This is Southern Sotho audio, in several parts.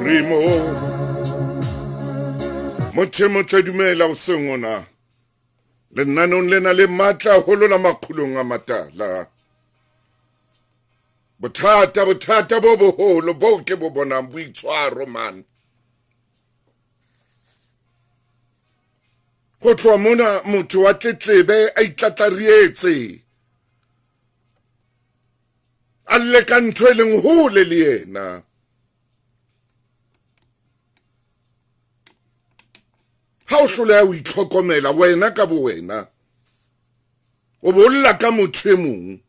Morimo. Motho e motle dumela hoseng ona. Lenaneong lena le matla haholo la makgulong a matala. Bothata, bothata bo boholo bo ke bo bonang boitshwaro man. Ho tloha mona motho wa tletlebe a itlatlarietse. A lle ka ntho e leng hole le yena. Ha o hloleha ho itlhokomela wena ka bo wena, o bo lla ka motho e mong.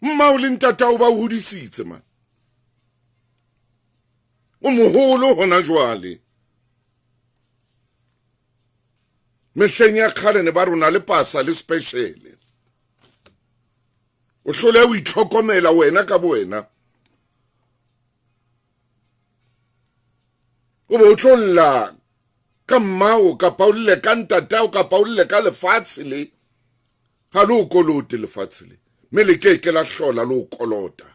Mmao le ntatao ba o hodisitse man. O moholo hona jwale. Mehleng ya kgale ne ba rona le pasa le special. O hloleha ho itlhokomela wena ka bo wena. O be o tlo lla ka mmao kapa o lle ka ntatao kapa o lle ka lefatshe le. Ha le o kolote lefatshe le, mme le ke ke la hlola le o kolota.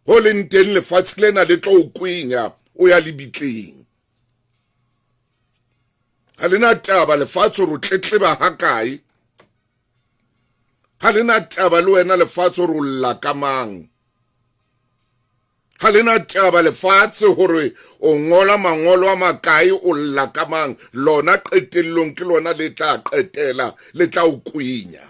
Ho leng teng lefatshe lena le tlo o kwenya o ya lebitleng. Ha le na taba lefatshe hore o tletleba hakae. Ha le na taba le wena lefatshe hore o lla ka mang. Ha le na taba lefatshe hore o ngola mangolo a makae o lla ka mang. Lona qetellong ke lona le tla qetela, le tla o kwenya.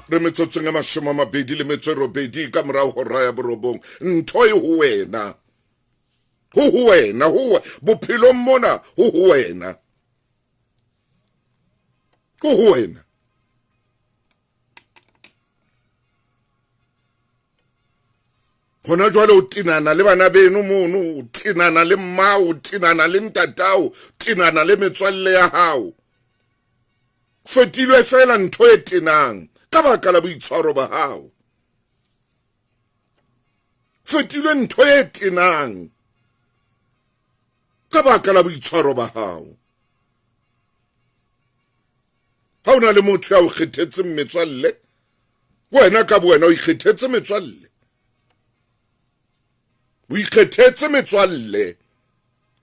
Re metsotsong e mashome a mabedi le metso e robedi ka morao hora ya borobong. Ntho e ho wena, ho ho wena, ho bophelong mona, ho ho wena, ho ho wena. Hona jwale o tenana le bana beno mono, o tenana le mmao, o tenana le ntatao, o tenana le metswalle ya hao. Fetilwe fela ntho e tenang ka baka la boitshwaro ba hao. Fetilwe ntho e tenang ka baka la boitshwaro ba hao. Ha o na le motho ya o kgethetseng metswalle, wena ka bo wena o ikgethetse metswalle. O ikgethetse metswalle.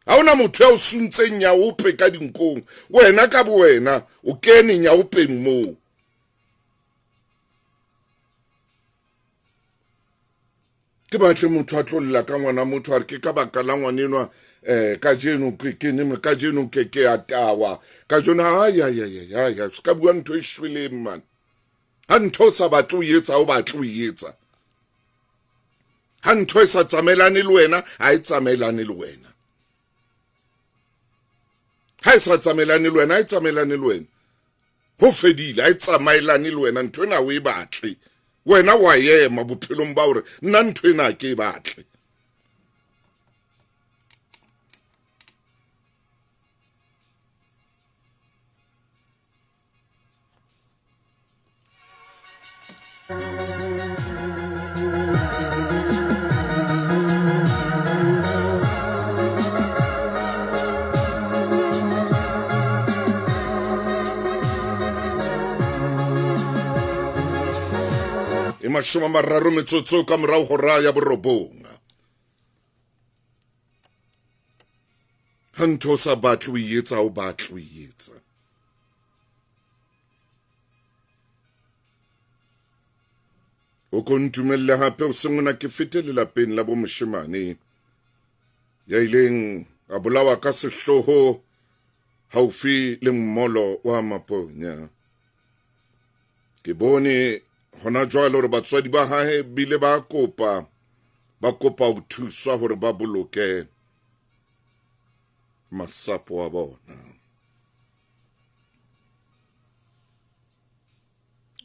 Ha ona motho ya o suntseng nyaope ka dinkong, wena ka bo wena o kene nyaopeng moo. Ke batle motho a tlo lla ka ngwana motho a re ke ka baka la ngwanenwa, kajeno ke ke ne kajeno ke ke a tawa. Kajeno ai ai ai ai ai, se ka bua ntho e shweleng man. Ha ntho o sa batle ho etsa, o batle ho etsa. Ha ntho e sa tsamaelane le wena, ha e tsamaelane le wena. Ha e sa tsamaelane le wena, ha e tsamaelane le wena. Ho fedile, ha e tsamaelane le wena, ntho ena o e batle. Wena wa ema bophelong ba hore nna ntho ena ha ke e batle. E mashome a mararo metsotso ka morao hora ya borobong. Ha ntho o sa batle o e etsa, o batle o e etsa. O ko ntumelle hape o seng ona ke fete lelapeng la bo moshemane ya ileng a bolawa ka sehloho haufi le mmolo wa Maponya. Ke bone hona jwale hore batswadi ba hae bile ba kopa, ba kopa ho thuswa hore ba boloke masapo a bona.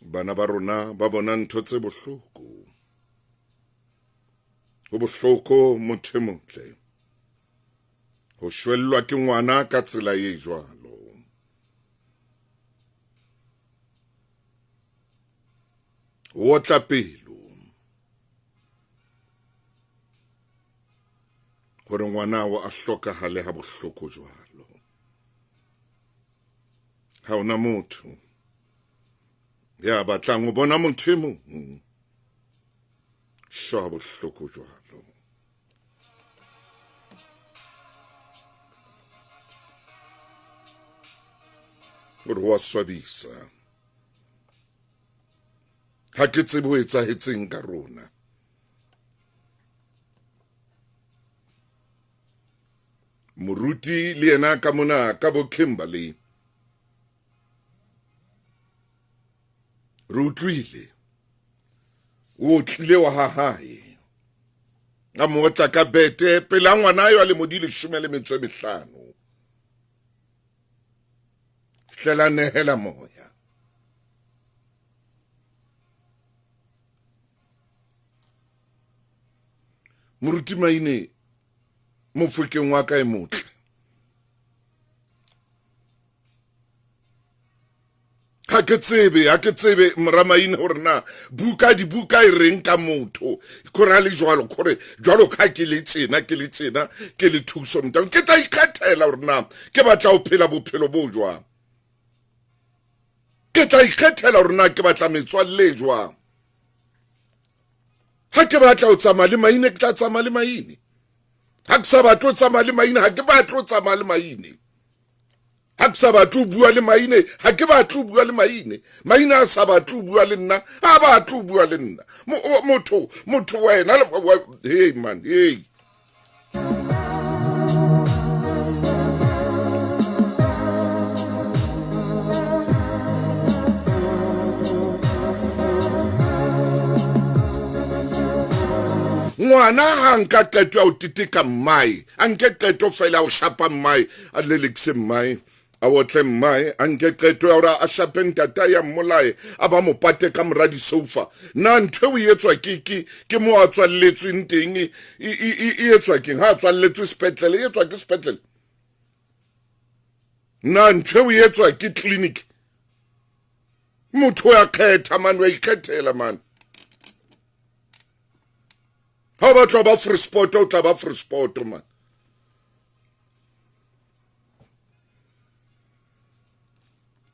Bana ba rona ba bona ntho tse bohloko. Ho bohloko motho e motle ho shwellwa ke ngwana ka tsela e jwalo. O otla pelo. Hore ngwanao a hlokahale ha bohloko jwalo. Ha ona motho ya batlang ho bona motho e mong shwa bohloko jwalo. Hore wa swabisa. Ha ke tsebe ho etsahetseng ka rona. Moruti le yena ka mona ka bo Kimberley. Re utlwile o tlile wa ha hae a mo otla ka bete pela ngwana yo a lemo di 15. Fihlela nehela moya. Moruti Maine mofokeng wa ka e motle. Ha ke tsebe, ha ke tsebe moramaine hore na buka dibuka e reng ka motho. Kore ha le jwalo, kore jwalo ka ke le tjena, ke le tjena, ke le thuso mntang. Ke tla ikgethela hore na ke batla ho phela bophelo bo jwang. Ke tla ikgethela hore na ke batla metswalle e jwang. Ha ke batla ho tsamaya le Maine, ke tla tsamaya le Maine. Ha ke sa batle ho tsamaya le Maine, ha ke batle ho tsamaya le Maine. Ha ke sa batle ho bua le Maine, ha ke batle ho bua le Maine. Maine a sa batle ho bua le nna, ha batle ho bua le nna. Motho, motho wena, hey man, hey. Ngwana ha nka qeto ya ho teteka mmae, a nke qeto fela ya ho shapa mmae, a lelekise mmae, a otle mmae, a nke qeto ya hore a shape ntatae, a mmolaye, a ba mo pate ka mora disoufa. Na ntho eo e etswa ke, ke, ke mo a tswalletsweng teng? E, e, e, e etswa keng? Ha a tswalletswe sepetlele, e etswa ke sepetlele? Na ntho eo e etswa ke clinic? Motho ya kgetha man, wa ikgethela man. Ha o batla ho ba free sport, o tla ba free sport man.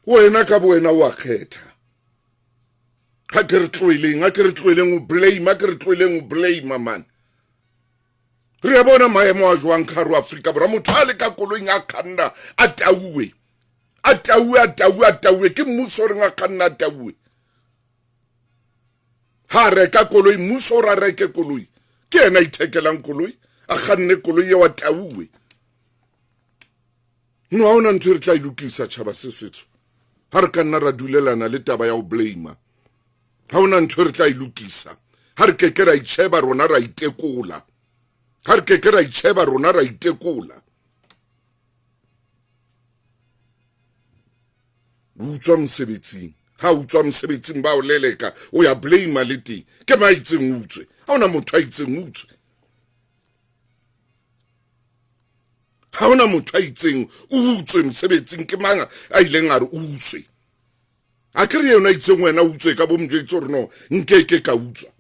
Wena ka bowena wa kgetha. Ha ke re tlohileng, ha ke re tlohileng o blame, ha ke re tlohileng o blame man. Re a bona maemo a jwang ka hare Afrika Borwa, motho a le ka koloing a kganna a tauwe. A tauwe, a tauwe, a tauwe, ke mmuso o reng a kganna a tauwe. Ha reka koloi, mmuso o ra reke koloi. Ke yena a ithekelang koloi, a kganne koloi eo a tauwe. No, ha hona ntho e re tla e lokisa tjhaba se setsho. Ha re ka nna ra dulelana le taba ya ho blame. Ha hona ntho e re tla e lokisa. Ha re keke ra itjheba rona ra itekola. Ha re keke ra itjheba rona ra itekola. O utswa mosebetsing. Ha o utswa mosebetsing ba o leleka, o ya blame le teng. Ke mang a itseng o utswe? Ha hona motho a itseng o utswe. Ha hona motho a itseng o utswe mosebetsing, ke mang a ileng a re o utswe? A ke re yena a itseng wena o utswe ka bo mojwetse hore no nke ke ka utswa.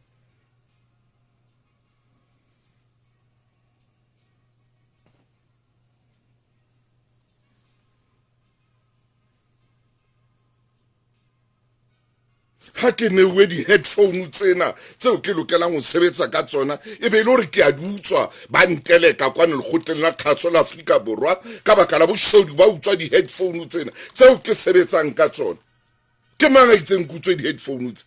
Ha ke neuwe di-headphone tsena tseo ke lokelang ho sebetsa ka tsona, e be e le hore ke a di utswa, ba nteleka kwano lekgotleng la kgaso la Afrika Borwa ka baka la boshodu, ba utswa di-headphone tsena tseo ke sebetsang ka tsona. Ke mang a itseng ke utswe di-headphone tse?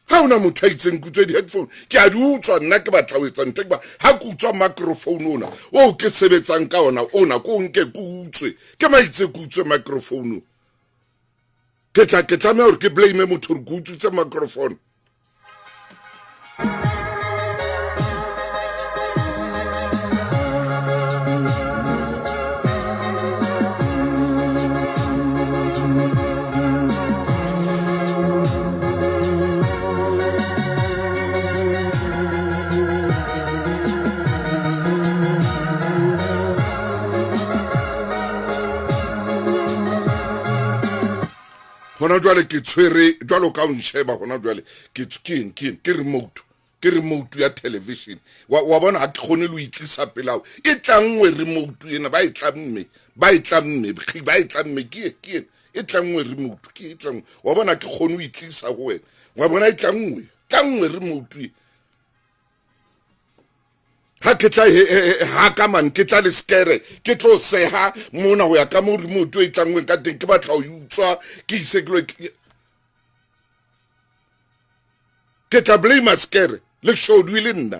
Ha hona motho a itseng ke utswe di-headphone, ke a di utswa nna, ke batla ho etsa ntho ke ba ha ke utswa microphone ona o ke sebetsang ka ona, ona ko nke ke utswe, ke ma itse ke utswe microphone. Ke tla ke tlameha hore ke blame motho hore ke utswitse microphone. Hona jwale ke tshwere jwalo ka o nsheba hona jwale ke ke ke ke remote. Ke remote ya television. Wa, wa bona ha ke kgone le ho itlisa pela hao. E tlanngwe remote ena, ba e tlamme, ba e tlamme, ba e tlamme, ke e, ke e, e tlanngwe remote, ke e tlanngwe. Wa bona ke kgone ho itlisa ho wena. Wa bona e tlanngwe, tlanngwe remote e. Ha ke tla haka man, ke tla le skere, ke tlo seha mona ho ya ka moo remote e tlanngweng ka teng, ke batla ho e utswa, ke ise ke lo ke tla blame skere le shodu le nna.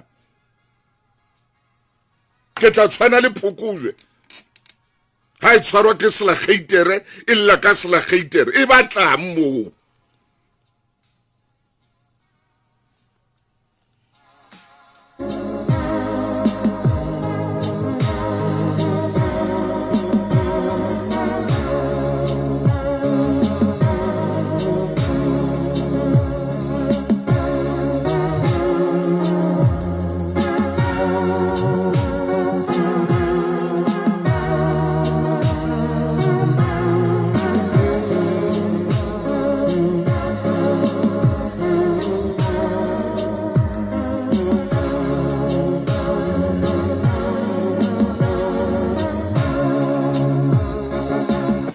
Ke tla tshwana le phokojwe ha e tshwarwa ke selageitere, e lla ka selageitere, e batlang moo.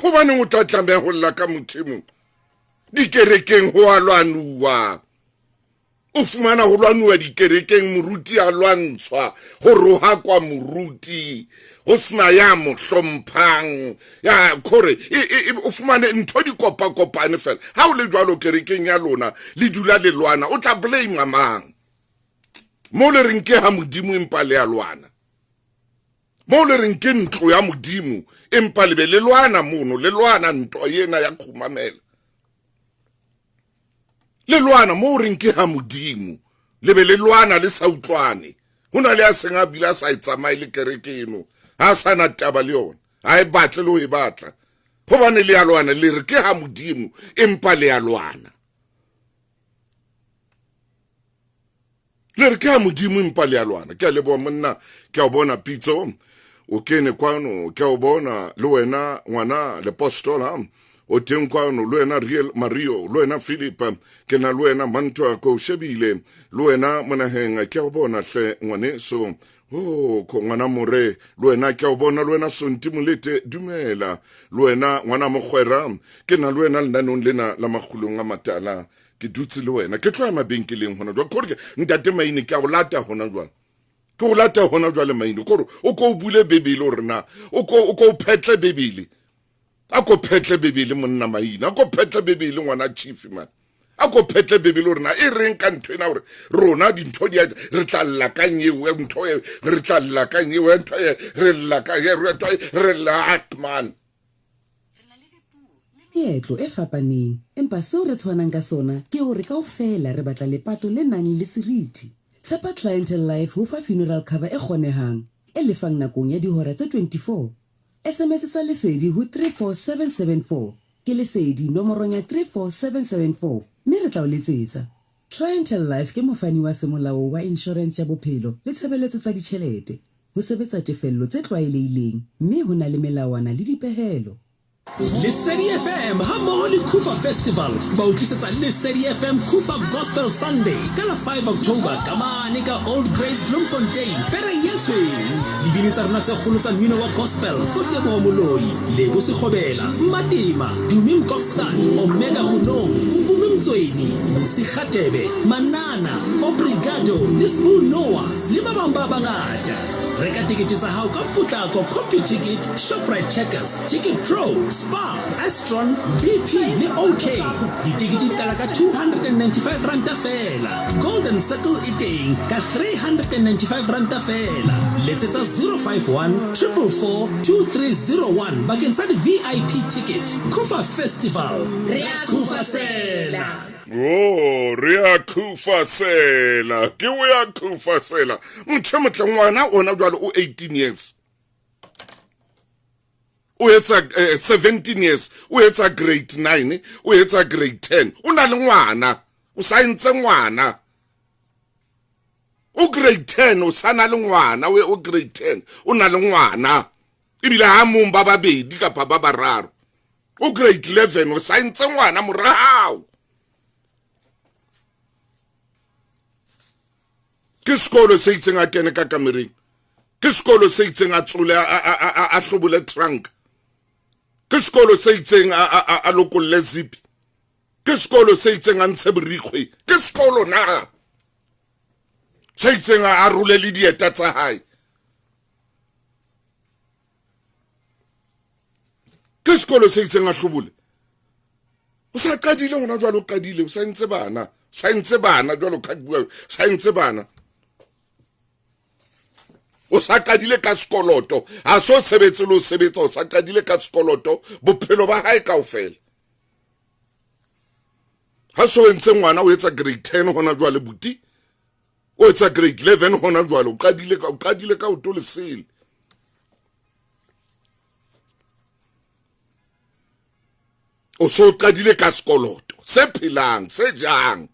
Hobaneng o tla tlameha ho lla ka motho e mong? Dikerekeng ho a lwanuwa. O fumana ho lwanuwa dikerekeng, moruti a lwantshwa, ho rohakwa moruti, ho sena ya mo hlomphang, ya kore o fumane ntho di kopakopane fela. Ha o le jwalo kerekeng ya lona, le dula le lwana, o tla blame mang? Mo le reng ke ha Modimo empa le a lwana. Mo le reng ke ntlo ya Modimo empa le be le lwana mono, le lwana ntwa ena ya kgumamela. Le lwana mo reng ke ha Modimo, le be le lwana le sa utlwane. Ho na le a seng a bile a sa e tsamaye le kereke eno, ha a sa na taba le yona, ha e batle le ho e batla. Hobane le a lwana, le re ke ha Modimo empa le a lwana. Le re ke ha Modimo empa le a lwana. Ke a leboha monna, ke a o bona Pitso, o kene kwano, ke a o bona le wena ngwana lepostola o teng kwano, le wena Real Mario, le wena Philip, ke na le wena Mantwa, ko shebile le wena monaheng, ke a o bona hle ngwaneso. Oh, ko ngwana More, le wena ke a o bona, le wena Sonti Molete, dumela, le wena ngwana Mogwera, ke na le wena lenaneong lena la Makgulong a Matala. Ke dutse le wena, ke tlo ya mabenkeleng hona jwale. Kore ke ntate Maine, ke a o lata hona jwale, ke o lata hona jwale Maine. Kore o ko o bule Bibele hore na o ko o ko o phetle Bibele, a ko phetle Bibele monna Maine, a ko phetle Bibele ngwana chief man, a ko phetle Bibele hore na e reng ka ntho ena, hore rona dintho di a re tla lla ka eo ntho e, re tla lla ka eo ntho e, re lla ka e, re lla man. Meetlo e fapaneng, empa seo re tshwanang ka sona ke hore kaofela re batla lepato le nang le seriti. Tshepa Clientele Life ho fa funeral cover e kgonehang, e lefang nakong ya dihora tse 24. SMS tsa Lesedi ho 34774, ke Lesedi nomorong ya 34774, mme re tla o letsetsa. Clientele Life ke mofani wa semolao wa inshorense ya bophelo le tshebeletso tsa ditjhelete. Ho sebetsa tefello tse tlwaelehileng mme ho na le melawana le dipehelo. Lesedi FM hammoho le Kufa Festival ba o tlisetsa Lesedi FM Kufa Gospel Sunday ka la 5 October ka mane ka Old Grace Bloemfontein, Pere ye Tshweu. Dibini tsa rona tse kgolo tsa mmino wa gospel bo Teboho Moloi, Lebo Sekgobela, Mmatema, Dumi Mkokstad, Omega Gonong, Mpumi Mtsweni, Busi Kgatebe, Manana, Obrigado le Sbu Noah le ba bang ba bangata. Reka tekete tsa hao ka potlako Computicket, Shoprite Checkers, Ticket Pro, Spar, Astron, BP le OK. Ditekete di qala ka R295 feela. Golden Circle e teng ka R395 feela. Letsetsa 051 444 2301 bakeng sa di-VIP ticket. Kufa Festival. Re a kufasela! Oh, re a khufasela. Ke o ya khufasela. Motho e motle ngwana ona jwale o 18 years. O etsa 17 years, o etsa grade 9, o etsa grade 10. O na le ngwana, o sa entse ngwana. O grade 10, o sa na le ngwana, o grade 10, o na le ngwana. Ebile ha mong ba babedi kapa ba bararo. O grade 11, o sa entse ngwana morao. Ke sekolo se itseng a kene ka kamereng. Ke sekolo se itseng a tsole a hlobole trunk. Ke sekolo se itseng a lokolle zip. Ke sekolo se itseng a ntshe borikgwe. Ke sekolo na se itseng a role le dieta tsa hae. Ke sekolo se itseng a hlobole. O sa qadile hona jwale, o qadile, o sa ntse bana, sa ntse bana jwalo ka bua, sa ntse bana. O sa qadile ka sekoloto, ha so sebetse le o sebetsa, o sa qadile ka sekoloto bophelo ba hae kaofela. Ha so entse ngwana o etsa grade 10 hona jwale buti, o etsa grade 11 hona jwale, o qadile ka o to lesele. O so qadile ka sekoloto se phelang, se jang.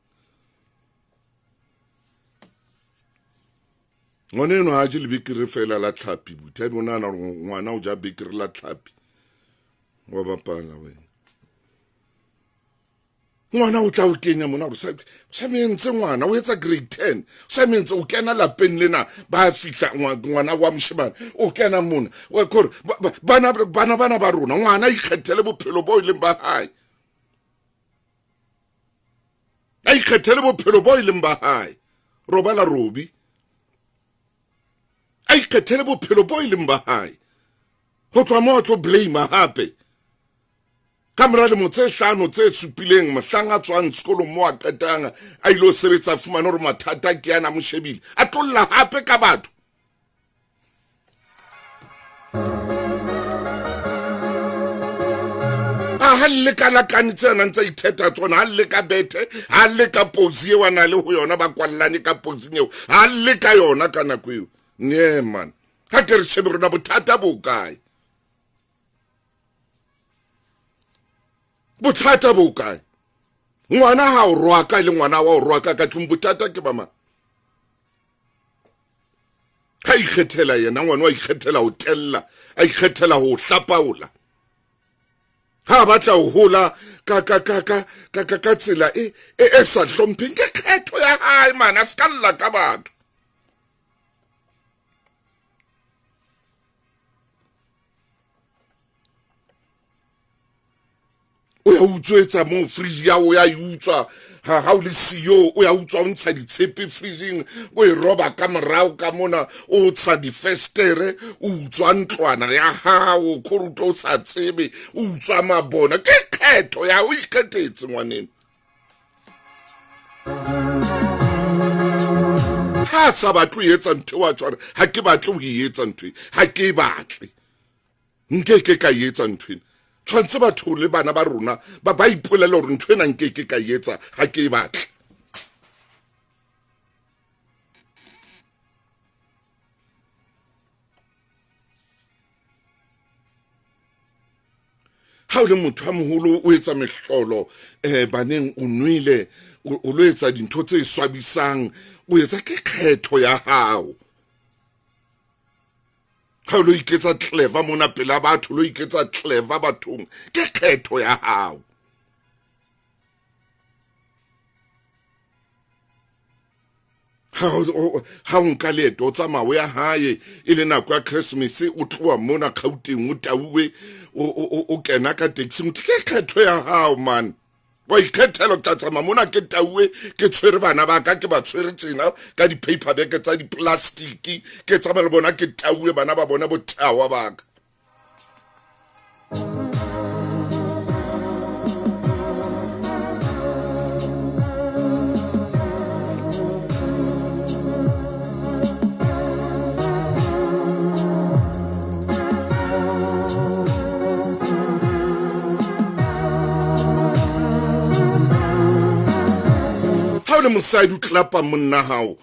Ngwana eno ha je lebekere fela la tlhapi buti, ha bona na ngwana o ja bekere la tlhapi. Wa bapala wena. Ngwana o tla o kenya mona hore sa mentse ngwana o etsa grade 10, sa mentse o kena lapeng lena ba fihla ngwana wa moshemane o kena mona wa kore bana ba rona ngwana a ikgethele bophelo bo e leng ba hae, a ikgethele bophelo bo e leng ba hae, robala robi, a ikgethele bophelo bo e leng ba hae. Ho tloha moo a tlo blame hape ka mora lemo tse 5 tse supileng mohlang a tswang sekolong mo a qetang a ile ho sebetsa, a fumane hore mathata ke ana mo shebile, a tlolla hape ka batho. A ha le ka lakane tse nang tsa itheta tsona, ha le ka bethe, ha le ka pozi eo a na le ho yona, ba kwallane ka pozing eo, ha le ka yona ka nako eo. Nee man, ha ke re shebe rona bothata bo kae? Bothata bo kae? Ngwana ha o roaka le ngwana wa o roaka ka tlung, bothata ke ba mang? Ha ikgethela yena ngwana, wa ikgethela ho tella, a ikgethela ho hlapaola. Ha batla ho hola ka ka ka ka ka ka ka tsela e e sa hlompheng, ke kgetho ya hae man, a ska lla ka batho. O ya utswetsa mo fridge ya o ya utswa, ha o le siyo o ya utswa, o ntsha ditshepe fridging, o e roba ka morao ka mona, o tsha difestere, o utswa ntlwana ya hao, khore o tlo sa tsebe, o utswa mabona. Ke kgetho ya o ikgethetse ngwaneno. Ha sa batle ho etsa ntho wa tshwara, ha ke batle ho e etsa ntho, ha ke e batle, nke ke ka etsa ntho ena. Tshwantse batho le bana ba rona ba ipolele hore ntho ena nke ke ka etsa, ha ke e batle. Ha o le motho a moholo o etsa mehlolo baneng, o nwele, o lo etsa dintho tse swabisang, o etsa ke kgetho ya hao. Ha o lo iketsa clever mona pela batho, lo iketsa clever bathong, ke kgetho ya hao. Ha o nka leeto o tsamaya o ya hae e le nako ya Christmas, o tloha mona Gauteng o tauwe, o kena ka taxi, motho ke kgetho ya hao man. Wa ikgethela, o tla tsamaya mona ke tauwe, ke tshwere bana ba ka, ke ba tshwere tjena ka di-paper bag tsa di-plastic, ke tsamaya le bona ke tauwe, bana ba bona bothawa ba ka. Ha o le mosadi o tlapa monna hao,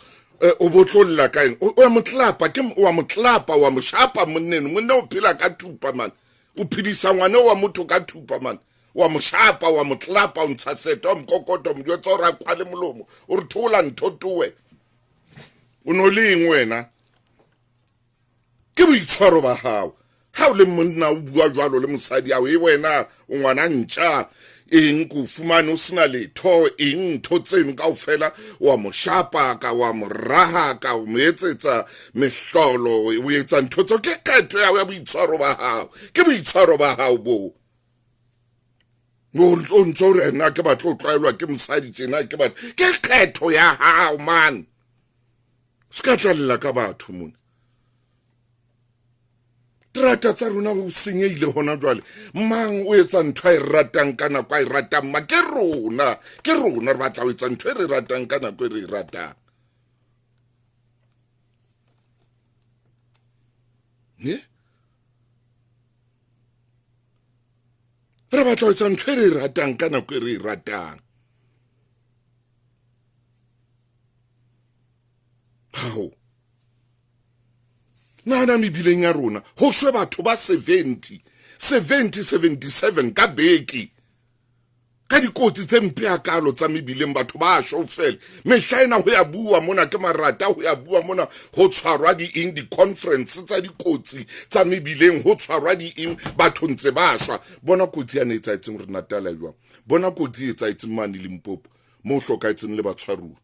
o botlolla ka eng? O mo tlapa, ke wa mo tlapa, wa mo shapa monneno. Monna o phela ka thupa man, o phedisa ngwana wa motho ka thupa man, wa mo shapa, wa mo tlapa, o ntsha seta, wa mokokota, mo jwetsa hore a kwale molomo, o re thola ntho towe. O no le eng wena? Ke boitshwaro ba hao. Ha o le monna o bua jwalo le mosadi hao, e wena o ngwana ntja, Eng ko fumane o sena letho eng ntho tseno kaofela wa mo shapa ka wa mo raha ka o mo etsetsa mehlolo o etsa ntho tseo ke kgetho ya ya boitshwaro ba hao ke boitshwaro ba hao boo o ntse o re nna ke batlo o tlwaelwa ke mosadi tjena ke batlo ke kgetho ya hao man se ka tlalela ka batho mona terata tsa rona o senyehile hona jwale mang o etsa ntho a e ratang ka nako a e ratang ma ke rona ke rona re batla ho etsa ntho e re ratang ka nako e re e ratang ne re batla ho etsa ntho e re e ratang ka nako e re e ratang hao nahana mebileng ya rona ho shwe batho ba 70 70 77 ka beke ka dikotsi tse mpe hakalo tsa mebileng batho ba shwa fela mehla ena ho ya bua mona ke marata ho ya bua mona ho tshwarwa di eng di-conference tsa dikotsi tsa mebileng ho tshwarwa di eng batho ntse ba shwa bona kotsi ya ne etsaetseng re natala jwang bona kotsi e etsaetseng mane Limpopo mo hlokahetseng le batshwaruwa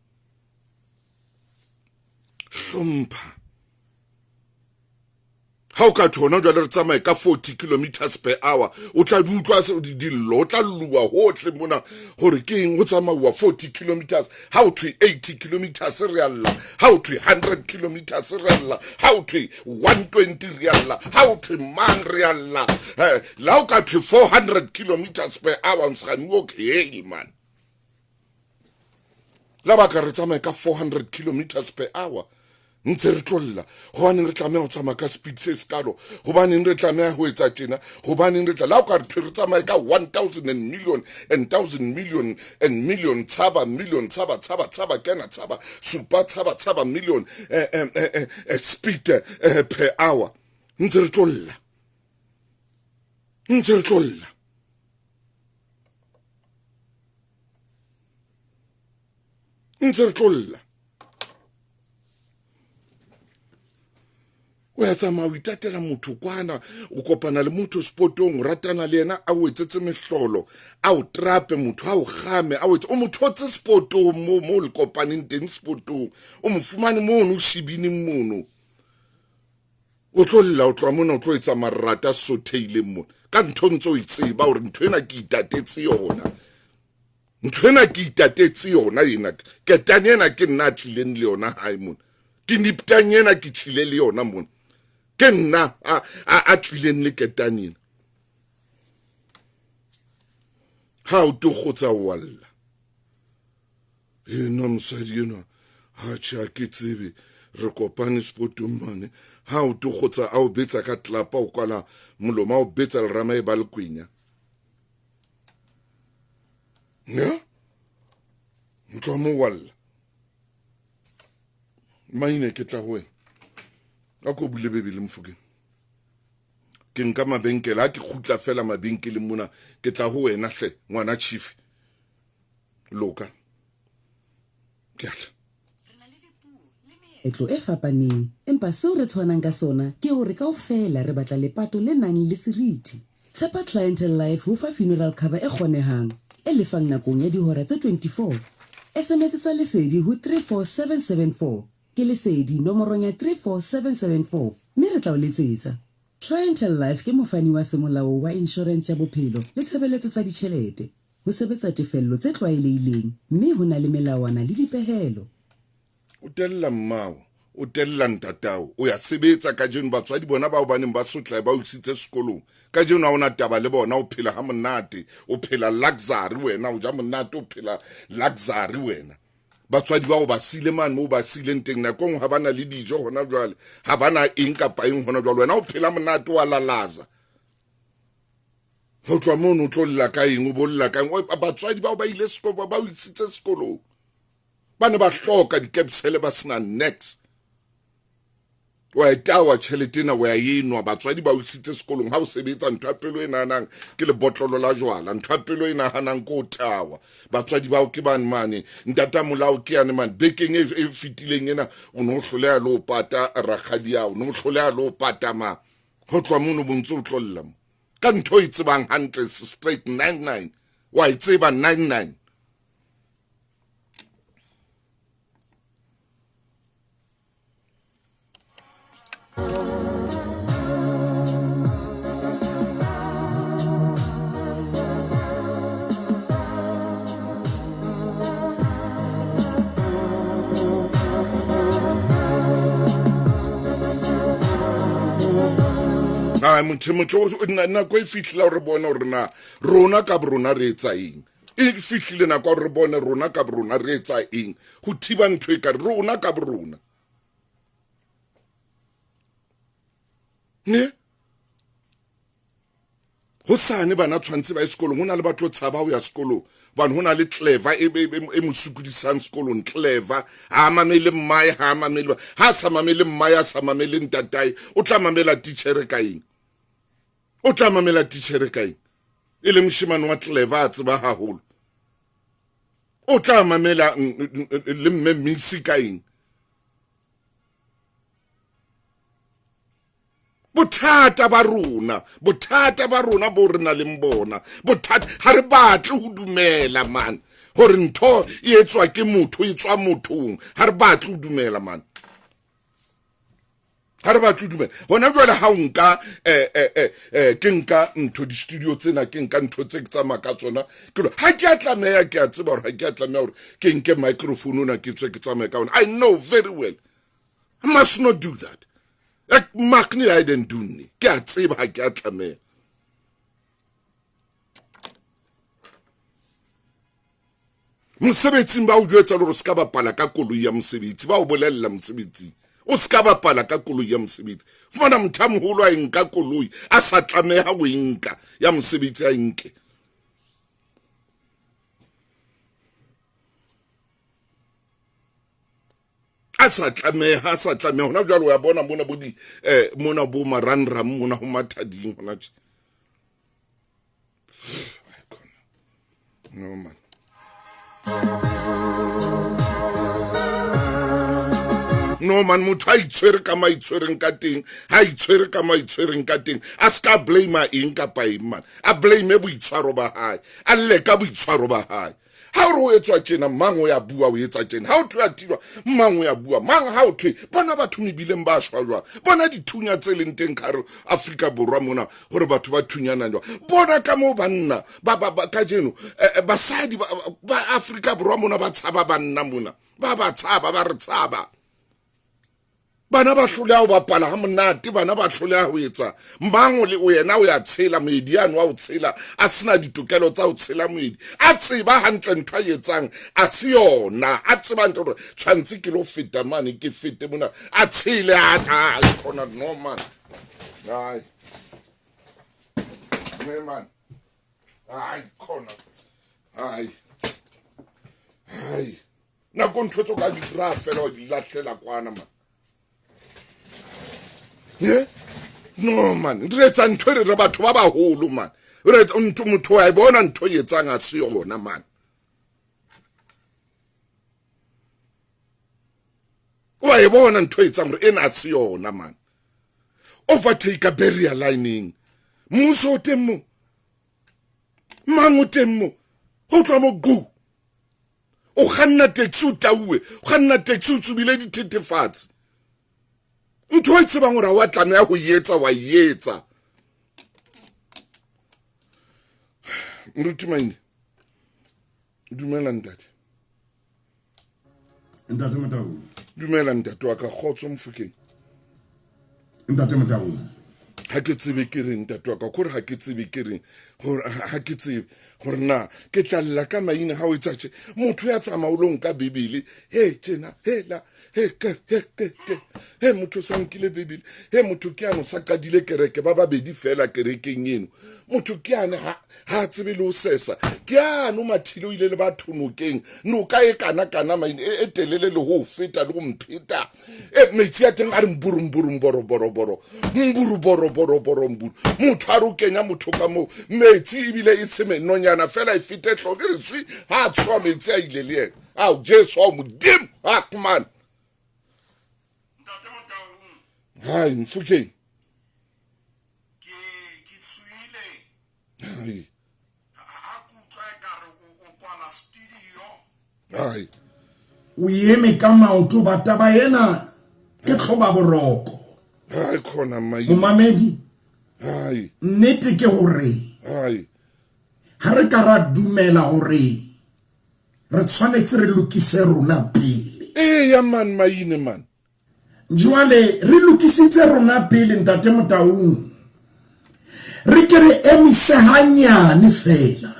hlompha ha o ka thona jwale re tsamaye ka 40 kilometers per hour o tla di utlwa dillo o tla lluwa hohle mona gore ke eng go tsamauwa 40 kilometers ha o thwe 80 kilometers re a lla ha o thwe 100 kilometers re a lla ha o thwe 120 re a lla ha o thwe mang re a lla eh, la o ka thwe 400 kilometers per hour nsgane okay man la baka re tsamaye ka 400 kilometers per hour ntse re tlolla gobaneng re tlameya go tsamaya ka speed se sekalo gobaneng re tlameya go etsa tjena gobaneng re tla la o ka re thwe re tsamaye ka 1000 and million and thousand million and million tshaba million tshaba tshaba tshaba kena tshaba supa tshaba tshaba million eh, eh, eh, eh, eh speed eh, per hour ntse re tlolla ntse re tlolla ntse re tlolla o ya tsamaya o itatela motho kwana o kopana le motho sepotong o ratana le yena a o etsetse mehlolo a o trape motho a o game a o etse o mo thotse sepotong mo mo le kopaneng teng sepotong o mo fumane mono o shibineng mono o tlo lla o tloa mona o tlo etsa marata a sotheileng mona ka ntho ntse o e tseba gore ntho ena ke itatetse yona ntho ena ke itatetse yona ena ketane ena ke nna a tlileng le yona gae mona ke niptang ena ke tlile le yona mona ke nna a tlileng le ketane ena ha o to kgotsa wa lla enwa mosadi enwa ha tjhe ha ke tsebe re kopane sepotong mane ha o to kgotsa a o betsa ka tlapa o kwala molomo a o betsa lerama e ba lekwenya ya ntlo mo walla maine ke tla ho wena a ko bule bebele mofokeng ke nka mabenkele ha ke kgutla fela mabenkeleng mona ke tla ho wena hle ngwana chief loka ke a tla Meetlo e fapaneng, empa seo re tshwanang ka sona ke hore kaofela re batla lepato le nang le seriti. Tshepa Clientele Life ho fa funeral cover e kgonehang, e lefang nakong ya dihora tse 24. SMS tsa Lesedi ho 34774, ke Lesedi nomorong ya 34774, mme re tla o letsetsa. Clientele Life ke mofani wa semolao wa inshorense ya bophelo le tshebeletso tsa ditjhelete. Ho sebetsa tefello tse tlwaelehileng mme ho na le melawana le dipehelo. O tella mmao, o tella ntatao, o ya sebetsa kajeno. Batswadi bona bao ba neng ba sotla ba o isitse sekolong, kajeno ha o na taba le bona, o phela ha monate, o phela luxury wena, o ja monate, o phela luxury wena. Batswadi bao ba sile mane moo ba sileng teng, nako nngwe ha ba na le dijo hona jwale, ha ba na eng kapa eng hona jwale, wena o phela monate, wa lalaza. Ho tloha mono o tlo lla ka eng, o bo lla ka eng? Batswadi bao ba ile sekolo, ba o isitse sekolong, ba ne ba hloka dikepsele, ba sena nex. Wa e tawa tjhelete ena, wa e nwa. Batswadi ba o isitse sekolong, ha o sebetsa ntho ya pelo e nahanang ke lebotlolo la jwala, ntho ya pelo e nahanang ke o tawa. Batswadi bao ke bane mane, ntata molao ke yane mane. Bekeng e, e fetileng ena o ne o hloleha le ho pata rakgadi ao, o ne o hloleha le ho pata ma. Ho tloha mono bo ntse o tlo lla mo ka ntho e tsebang hantle straight 99. Wa e tseba 99. Ai motho motho nako e fihlile gore bone gore na rona ka borona re etsa eng. E fihlile nako gore re bone rona ka borona re etsa eng go thiba ntho e ka rona ka borona. Ne ho sane bana tshwantse ba ye sekolong, ho na le batho tshaba ho ya sekolong bane ho na le clever e e mo sokodisang sekolong. Clever ha mamele mmae, ha mamele, ha sa mamele mmae, a sa mamele ntatae, o tla mamela titjhere ka eng? O tla mamela titjhere ka eng? E le moshemane wa clever a tseba haholo, o tla mamela le mme misi ka eng? Bothata ba rona, bothata ba rona bo re na leng bona, bothata ha re batle ho dumela man hore ntho e etswa ke motho, e tswa mothong. Ha re batle ho dumela man, ha re batle ho dumela. Hona jwale ha o nka ke nka ntho di-studio tsena, ke nka ntho tse ke tsamaya ka tsona, ke ha ke a tlameha, ke a tseba hore ha ke a tlameha hore ke nke microphone ona ke tswe ke tsamaye ka ona. I know very well I must not do that. Ek mag nie hy ding doen nie. Ke a tseba ha ke a tlameha. Mosebetsing ba o jwetsa le hore o se ka bapala ka koloi ya mosebetsi, ba o bolella mosebetsing o se ka bapala ka koloi ya mosebetsi. Fumana motho a moholo a e nka koloi a sa tlameha ho e nka ya mosebetsi, a e nke. A sa tlameha, a sa tlameha. Hona jwale o ya bona mona bo di mona bo marangrang mona ho mathading hona tje. No man. No man, motho a itshwere ka ma itshwereng ka teng, ha itshwere ka ma itshwereng ka teng, a ska blame eng kapa eng man. A blame boitshwaro ba hae, a lle ka boitshwaro ba hae. Ha o re o etswa tjena, mang o ya bua o etsa tjena. Ha o thwe a thibwa, mang o ya bua. Mang ha o thwe, bona batho mebileng ba shwa jwang. Bona dithunya tse leng teng ka hare Afrika Borwa mona hore batho ba thunyana jwang. Bona ka moo banna ba ba ba kajeno basadi ba ba Afrika Borwa mona ba tshaba banna mona. Ba ba tshaba, ba re tshaba. Bana ba hloleha ho bapala ha monate, bana ba hloleha ho etsa mang o le o yena o ya tshela moedi yane wa ho tshela, a sena ditokelo tsa ho tshela moedi, a tseba hantle ntho a etsang a se yona, a tseba hantle hore tshwantse ke lo feta mane, ke fete mona, a tshele a a khona. No man, ai ne man, ai khona, ai ai nako ntho tso ka di dra fela o di lahlela kwana man. Ye no man, re etsa ntho re re batho ba baholo man, re etsa ntho motho wa e bona ntho e etsang a se yona man. Wa e bona ntho e etsang hore ena a se yona man. Overtake barrier lining, mmuso o teng mo, mang o teng mo, ho tloha mo go o kganna taxi o tauwe, o kganna taxi o tsubile dithethefatsi, ntho e tsebang hore ha wa tlameha ho etsa wa etsa. Moruti Maine, dumela ntate. Ntate Motau. Dumela ntate wa ka, kgotso Mofokeng. Ntate Motau. Ha ke tsebe ke reng ntate wa ka, kore ha ke tsebe ke reng, hore ha ke tsebe hore na ke tla lla ka maina ha o etsa tje. Motho ya tsamaya o lo nka Bibele, he tjena, he la, he ke, he ke, ke, he motho sa nkile Bibele, he motho ke ano sa qadile kereke, ba babedi fela kerekeng eno. Motho ke ane ha ha tsebe le ho sesa, ke ano mathile o ile le batho nokeng, noka e kana kana maina e telele le ho feta le ho mpheta. E metsi a teng a re mburu mburu mboro boro boro mburu boro boro boro mburu. Motho a re o kenya motho ka moo metsi ebile e se menonyana fela e fete hloko, e re tswi ha a tshoha metsi a ile le yena. Ao Jesu, ao Modimo, a man. Hai Mofokeng. Ke tshohile. Hai. Ha ke utlwa ka Re eme ka maoto ba taba ena ke tlhoba boroko. Hai khona mai. Momamedi. Hai. Nnete ke hore. Hai. Ha re ka ra dumela hore re tshwanetse re lokise rona pele. Eya man maine man. Jwale re lokisitse rona pele ntate Motaung. Re ke re emise hanyane fela.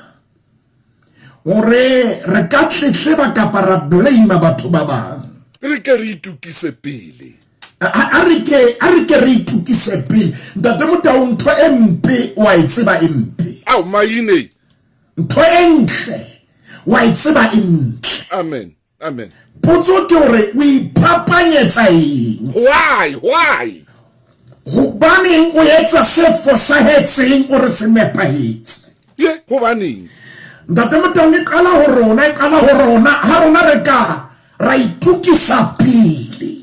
Hore re ka tletleba kapa ra blame batho ba bang. Re ke re itukise pele. A re ke a re ke re itukise pele. Ntate Motaung ntho e mpe wa e tseba e mpe. Ao maine. Ntho e ntle wa e tseba e ntle. Amen. Amen. Potso ke hore o iphapanyetsa eng? Why? Why? Hobaneng o etsa se fosahetseng o re se nepahetse? Ye, hobaneng? Ntate Motaung e qala ho rona, e qala ho rona, ha rona re ka ra itokisa pele.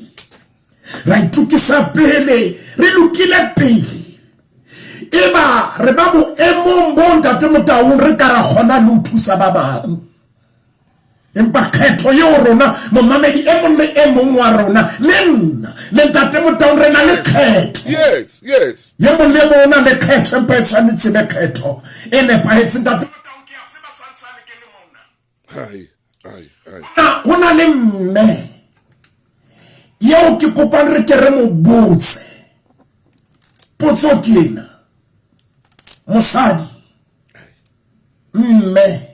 Ra itokisa pele, re lokile pele. Eba re ba boemong bo Ntate Motaung re ka ra kgona le ho thusa ba bang. Empa kgetho eo rona, momamedi e mong le e mong wa rona, le nna, le Ntate Motaung, re na le kgetho. Yes, yes. Ye mong le mong o na le kgetho, empa e tshwanetse be kgetho e nepahetseng. Ntate Motaung, ke a tseba santsane ke le mona. Hai, hai, hai. Ho na le mme yeo ke kopang re ke re mo botse. Potso ke ena. Mosadi, mme,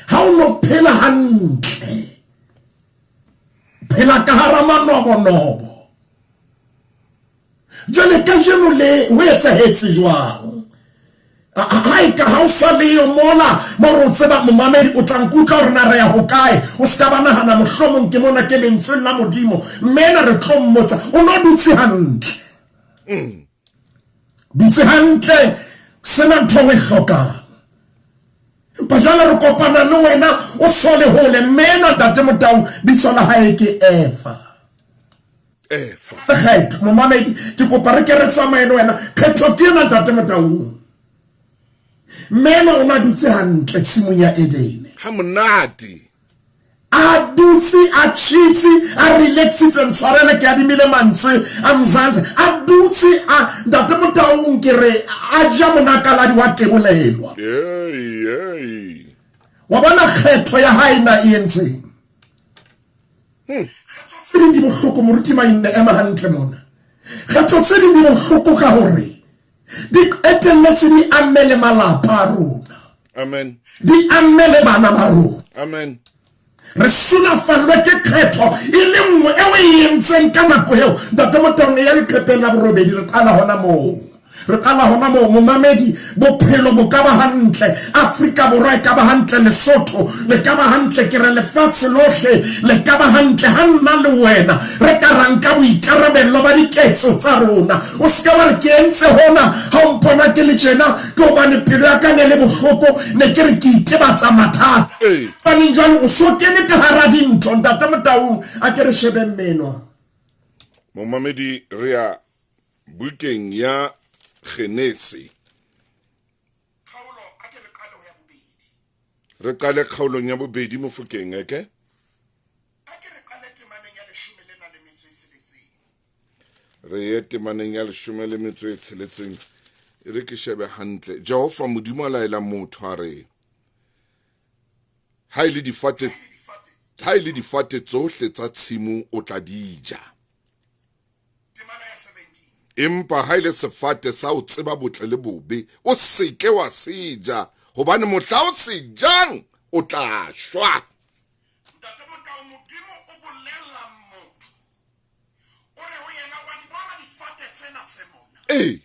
Ha o no phela hantle, phela ka hara manobonobo. Jwale kajeno le ho etsahetse jwang? Ha e ka ha o sa leyo mola mo re o tseba momamedi o tla nkutlwa hore na re ya hokae. O se ka ba nahana mohlomong ke mona ke lentsweng la Modimo mme ena re tlo mmotsa. O no dutse hantle. Dutse hantle sena ntho o e hlokang. Empa jwale re kopana le wena o so le hole mme enwa Ntate Motau bitso la hae ke Efa. Efa. Kgetho momamedi ke kopa re ke re tsamaye le wena kgetho ke ena Ntate Motau. Mme enwa o na dutse hantle tshimong ya Edene. Ha monate. A dutse a chitse a relaxitse ntshwarele ke adimile mantswe a Mzansi a dutse a Ntate Motaung ke re a ja monakaladi wa kebolelwa. Hey, hey. Wa bona kgetho ya hae na e entseng? Kgetho tse ding di bohloko moruti Maine ema hantle mona. Kgetho tse ding di bohloko ka hore di qetelletse di amme le malapa a rona. Amen. Di amme le bana ba rona. Amen. Re sulafallwe ke kgetho e le nngwe eo e entseng ka nako eo. Ntate Motaung, e ya leqepheng la borobedi, re qala hona moo. Re qala hona moo, momamedi, bophelo bo ka ba hantle, Afrika Borwa e ka ba hantle, Lesotho le ka ba hantle, ke re lefatshe lohle le ka ba hantle ha nna le wena re ka ra nka boikarabello ba diketso tsa rona. O se ke wa re ke entse hona ha o mpona ke le tjena, ke hobane pelo ya ka ne le bohloko, ne ke re ke itebatsa mathata. Ee. Hobaneng jwale o so kene ka hara dintho, Ntate Motaung? A ke re shebeng menwa. Momamedi, re ya bukeng ya Genese. Re qale kgaolong ya bobedi mofokeng, eke? Re ye temaneng ya leshome le metso e tsheletseng. E re ke shebe hantle. Jehova Modimo a laela motho a re, ha e le difate, ha e le difate tsohle tsa tshimo o tla di ja. Empa ha e le sefate sa ho tseba botle le bobe, o se ke wa se ja, hobane mohla o se jang o tla shwa. Ntate Motau, Modimo o bolella motho, o re ho yena, wa di bona difate tsena tse mona? Ee.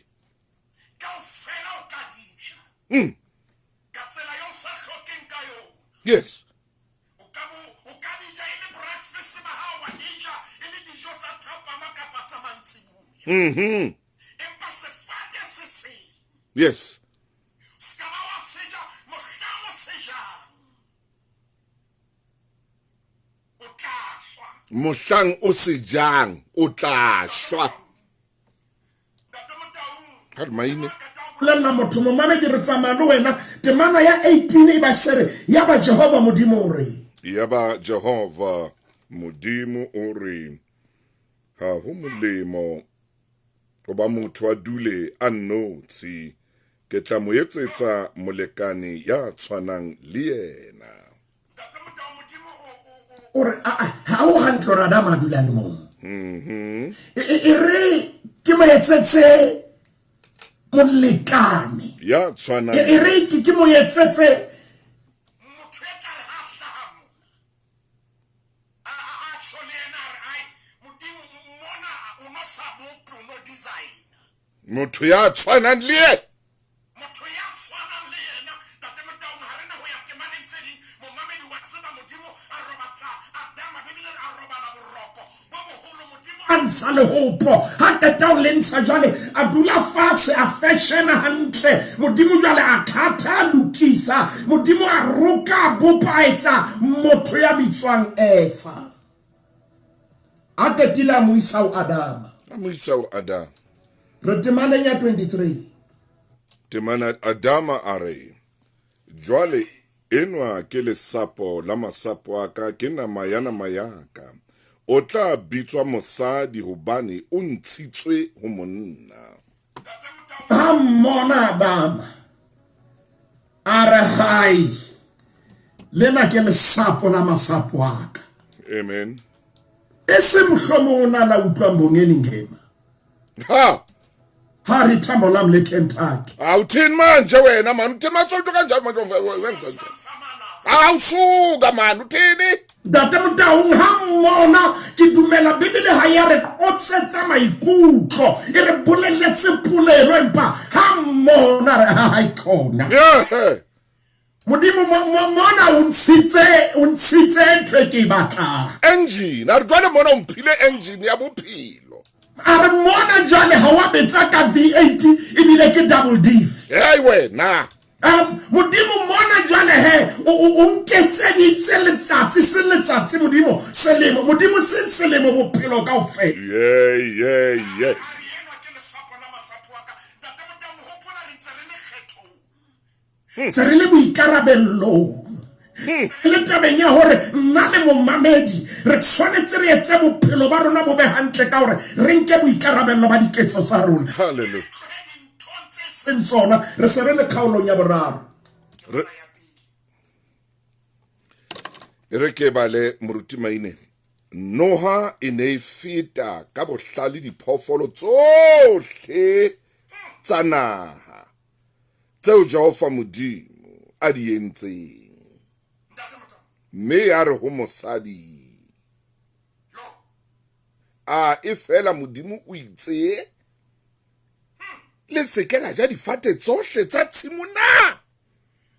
Kaofela o ka di ja. Ka tsela eo o sa hlokeng ka yona. Yes. O ka bo, o ka di ja e le breakfast ba hao, wa di ja e le dijo tsa thapama kapa tsa mantsiboya. Empa sefate se seng. Yes. Se ka ba wa se ja mohlang o se jang. O tla shwa. Mohlang o se jang, o tla shwa. Ha re maine. Bolella motho momamedi re tsamaya le wena temana ya 18 e ba se re yaba Jehova Modimo o re. Yaba Jehova. Modimo o re ha ho molemo hoba motho a dule a nnotshi, ke tla mo etsetsa molekane ya tshwanang le yena. O re, Ha ho hantle hore Adama a dule a le mong. E re ke mo etsetse molekane. Ya tshwanang. E re ke mo etsetse Motho e tla re ha hlaha mona, a, a, a tjho le yena a re, Ai, Modimo, mona o no sa bope, o no designa. Motho ya tshwanang le yena. Motho ya tshwanang le yena. Ntate Motaung, ha re na ho ya temaneng tse ding. Momamedi wa tseba, Modimo a robatsa Adama, Bibele e re a robala boroko bo boholo. Modimo a ntsha lehopo, ha qeta ho le ntsha jwale a dula fatshe, a feshena hantle. Modimo jwale a khatha, a lokisa. Modimo a roka, a bopa, a etsa motho ya bitswang Eva. A qetile a mo isa ho Adama. A mo isa ho Adama. Re temaneng ya 23. Temana Adama a re, Jwale enwa ke lesapo la masapo a ka, ke nama ya nama ya ka. O tla bitswa mosadi hobane o ntshitswe ho monna. Ha mmona Adama, a re, Hai, lena ke lesapo la masapo a ka. Amen. E se mohlomong o na la utlwa Mbongeni Ngema. Ha! Ha re thambo lam le Kentucky. Awuthini manje wena mani uthini masonto kanjani manje wenza nje. Awusuka mani uthini? Ntate Motaung ha mmona ke dumela Bibele ha ya re qotsetsa maikutlo e re boleletse polelo empa ha mmona re ha ha ikhona. Yeah. Modimo mona o ntshitse o ntshitse ntho e ke e batlang. Engine a re jwale mona o mphile engine ya bophelo. A re mona jwale ha wa betsa ka V8 ebile ke double diff. Hey wena. Modimo mona jwale he o nketseditse letsatsi se letsatsi Modimo selemo Modimo se selemo bophelo kaofela. Yeah yeah yeah. Se re le boikarabellong. Re le tabeng ya hore nna le momamedi re tshwanetse re etse bophelo ba rona bo be hantle ka hore re nke boikarabello ba diketso tsa rona. Hallelujah. Seng tsona re se re le kgaolong ya boraro. E re ke bale moruti Maine. Noha e ne e feta ka bohlale diphoofolo tsohle tsa naha tseo Jehova Modimo a di entseng. Mme ya re ho mosadi, A e fela Modimo o itse, le se ke la ja difate tsohle tsa tshimo na?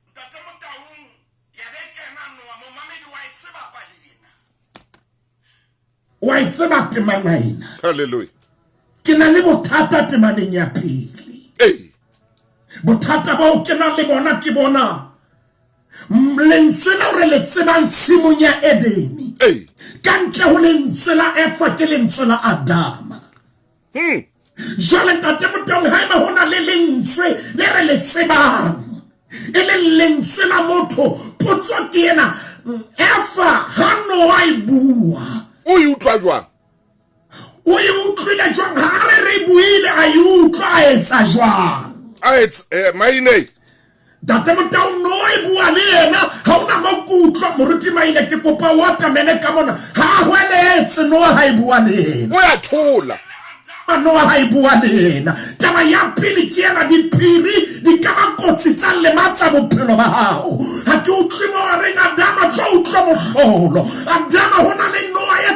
Ntate Motaung, ya be kena noa, momamedi wa e tseba pale ena. Wa e tseba temana ena. Hallelujah. Ke na le bothata temaneng ya pele. Ee. Bothata bao ke nang le bona ke bona lentswe leo re le tsebang tshimong ya Edene. Ee. Ka ntle ho lentswe la Efa ke lentswe la Adama. Jwale Ntate Motaung, haeba ho na le lentswe le re le tsebang e leng lentswe la motho, potso ke ena, Efa ha Noa e bua, O e utlwa jwang? O e utlwile jwang? Ha re re buile a e utlwa, a etsa jwang? A etsa eh, Maine. Ntate Motaung, Noa e bua le yena, ha ona mo ke utlwa. Moruti Maine, ke kopa o atamele ka mona. Ha a hweletse Noa ha e bua le yena. O ya thola. Noa ha e bua le yena. Taba ya pele ke ena, diphiri di ka ba kotsi tsa lematsa bophelo ba hao. Ha ke utlwe mo a reng Adama tlo utlwa mohlolo. Adama ho na le noa e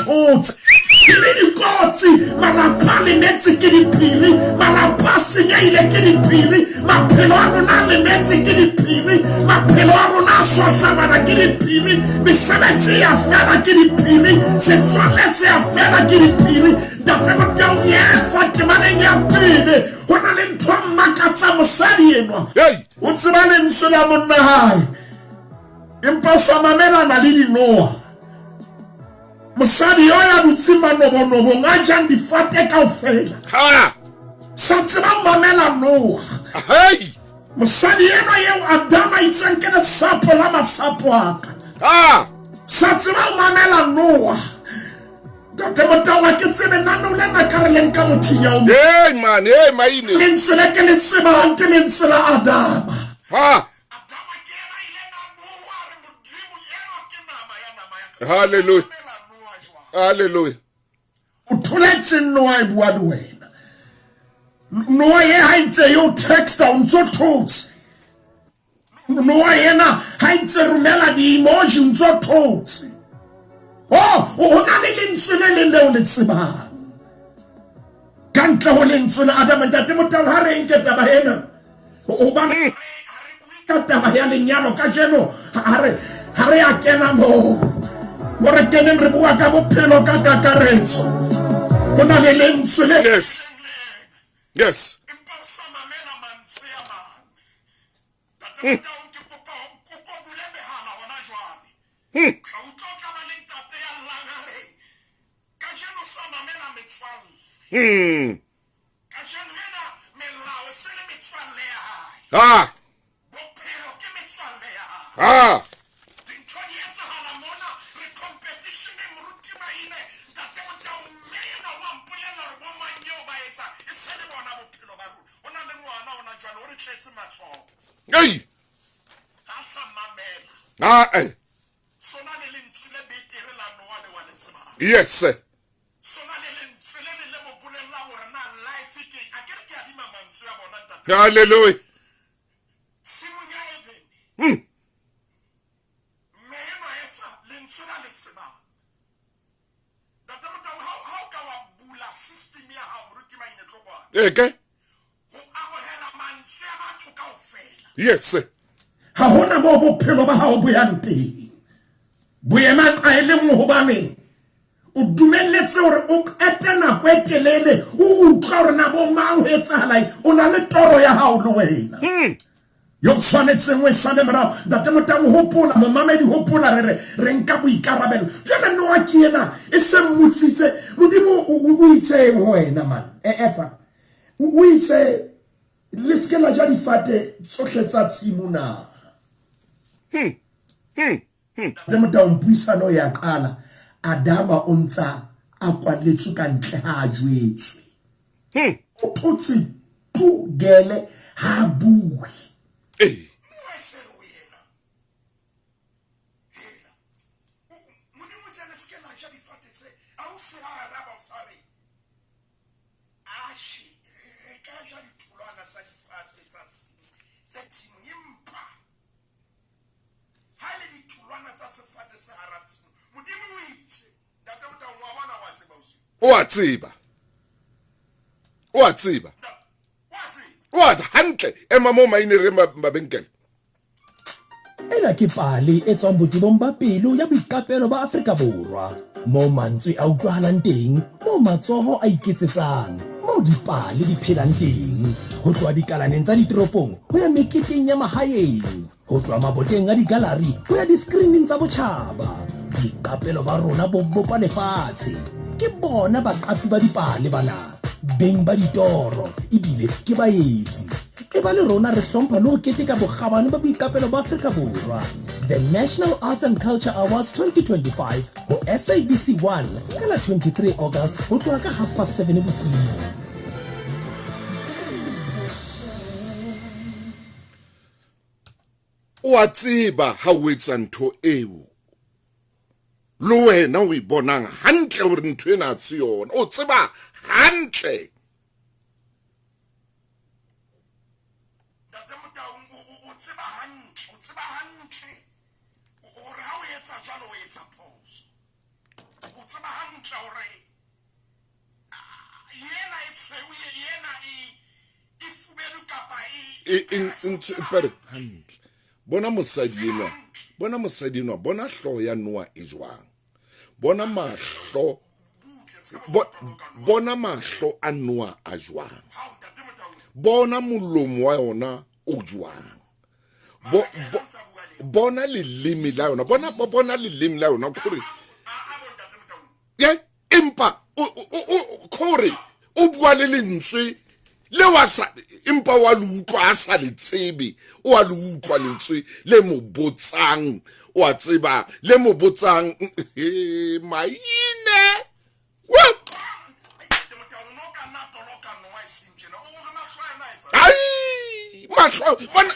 thotse. Phiri dikotsi, malapa a lemetse ke diphiri, malapa a senyehile ke diphiri, maphelo a rona a lemetse ke diphiri, maphelo a rona a swahlamana ke diphiri, mesebetsi e a fela ke diphiri, setswalle se a fela ke diphiri. Ntate Motaung efa temaneng ya pele ho na le ntho e makatsang mosadi enwa. O tseba lentswe la monna hae empa o sa mamelana le dinoha. Mosadi yo ya dutseng manobonobong a jang difate kaofela. Ha! Sa tseba mamela noha. Hey! Mosadi enwa eo Adama itseng ke lesapo la masapo a ka. Ha! Sa tseba ho mamela Noa. Ntate Motaung ha ke tsebe nano lena ka re le nka mothinya o Hey man, hey maine. Lentswe le ke le tsebang ke lentswe la Adama. Ha. Hallelujah. Hallelujah. O tholetse Noa e bua le wena. Noa ye ha e ntse yo texta o ntso thotse. Noa yena ha e ntse romela di-emoji o ntso thotse. Oh, ho na le lentswe le leng leo le tsebang. Ka ntle ho lentswe la Adama, Ntate Motau, ha re nke taba ena. Hobane ka taba ya lenyalo kajeno ha re ha re a kena moo. Mo re keneng re bua ka bophelo ka kakaretso. Ho na le lentswe le Yes. Yes. Empa o sa mamela mantswe a mang. Ntate Motaung, ke kopa o ko bule mehala hona jwale. Tla utlwa o tla ba le ntate ya llang a re, Kajeno o sa mamela metswalle. Kajeno ena melao e se le metswalle ya hae. Ha. Bophelo ke metswalle ya hae. Ha. Dintho di etsahala mona, re competition-eng, Moruti Maine, Ntate Motaung, mme enwa wa mpolella hore bo mang eo ba etsa e se le bona bophelo ba rona. O na le ngwana hona jwale, o re tletse matsoho. Ei. Ha sa mamela. Ha eh. Sona le lentswe le betere la Noa le wa le tsebang. Yes sir. Sona le lentswe le leng le mo bolellang hore na life ke eng. Akere ke adima mantswe a bona Ntate. Hallelujah. Tshimong ya Edene. Mme enwa Efa, lentswe la le tsebang. Ntate Motau, ha ha o ka wa bula system ya hao, Moruti Maine, tlo kwana. Eke. Ho amohela mantswe a batho kaofela. Yes. Ha hona moo bophelo ba hao bo yang teng. Bo ema nqa e le nngwe hobane o dumelletse hore o qete nako e telele o utlwa hore na bo mang ho etsahala eng. O na le toro ya hao le wena. Yo tshwanetseng o e sale morao. Ntate Motang, hopola, momamedi, hopola, re re re nka boikarabelo. Jwale Noa ke ena e se mmotsitse, Modimo o itseng ho wena man? E Efa, o itse le se ke la ja difate tsohle tsa tshimo na? Ntate Motaung, puisano ya qala. Adama o ntsa a kwalletswe ka ntle ha a jwetswe. O thotse tu gele ha a bue. Ee. Noe se re ho yena, Hela, Modimo o itse le se ke la ja difate tse, a o se a araba o sa re, Atjhe, re ka ja ditholwana tsa difate tsa tshimo tse tshimong, empa Ha e le ditholwana tsa sefate se hara tshimo, Modimo o itse, Ntate Motaung, wa bona, o a tseba bosiu. O a tseba. O a tseba. O a tseba. O a hantle. Ema moo maine re mabenkele. Ena ke pale e tswang botebong ba pelo ya boiqapelo ba Afrika Borwa, moo mantswe a utlwahalang teng, moo matsoho a iketsetsang, moo dipale di phelang teng. Ho tloha dikalaneng tsa ditoropong ho ya meketeng ya mahaeng, Ho tloha maboteng a digalari ho ya diskrining tsa botjhaba, boiqapelo ba rona bo bopa lefatshe. Ke bona baqapi ba dipale bana, beng ba ditoro, ebile ke baetsi. Eba le rona re hlompha le ho keteka bokgabane ba boiqapelo ba Afrika Borwa. The National Arts and Culture Awards 2025 ho SABC 1 ka la 23 August ho tloha ka 7:30 bosiu. O a tseba ha o etsa ntho eo le wena o e bonang hantle hore ntho ena ha se yona, o tseba hantle. Ntate Motaung, o tseba hantle, o tseba hantle hore ha o etsa jwalo o etsa phoso. O tseba hantle hore yena e tshweu, yena e fubedu kapa e e hantle. Bona mosadi enwa, bona mosadi enwa, bona hlooho ya Noa e jwang. Bona mahlo, bona mahlo a Noa a jwang. Bona molomo wa yona o jwang. Bona leleme la yona, bona bona leleme la yona kore. Ye empa o kore o bua le lentswe le wa sa. Empa wa le utlwa a sa le tsebe, o a le utlwa lentswe le mo botsang, o a tseba le mo botsang, he, maine. Wa! Ai, mahlo, bona,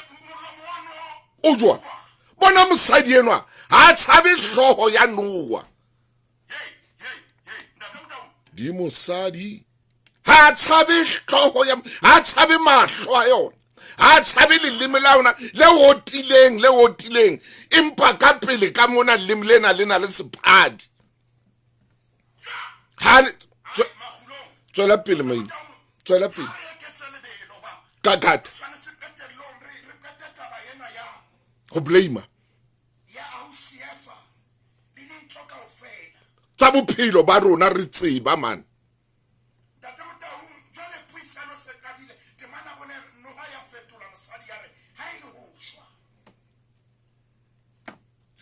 o jwa. Bona mosadi enwa, ha a tshabe hlooho ya noa. Di mosadi ha a tshabe hlooho ya, ha a tshabe mahlo a yona, ha a tshabe leleme la yona le otileng, le otileng, empa ka pele ka mona leleme lena le na le sephadi. Ha le, tswela pele maine, tswela pele. Ka kata. Ho blame. Tsa bophelo ba rona re tseba man.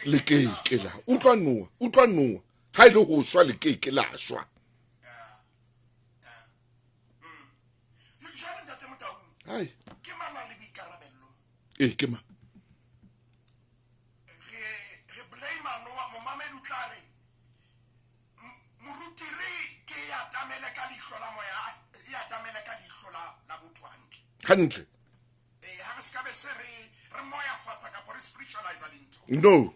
Le ke ke la utlwa noa, utlwa noa. Ha ile ho shwa le ke ke la shwa. Hai. Eh, ke mang? Re blame Noa, momamedi o tla re, moruti re ke e atamele ka leihlo la moya, e atamele ka leihlo la botho hantle. Hantle. Eh, ha re se ka be se re moyafatsa kapa re spiritualize dintho. No.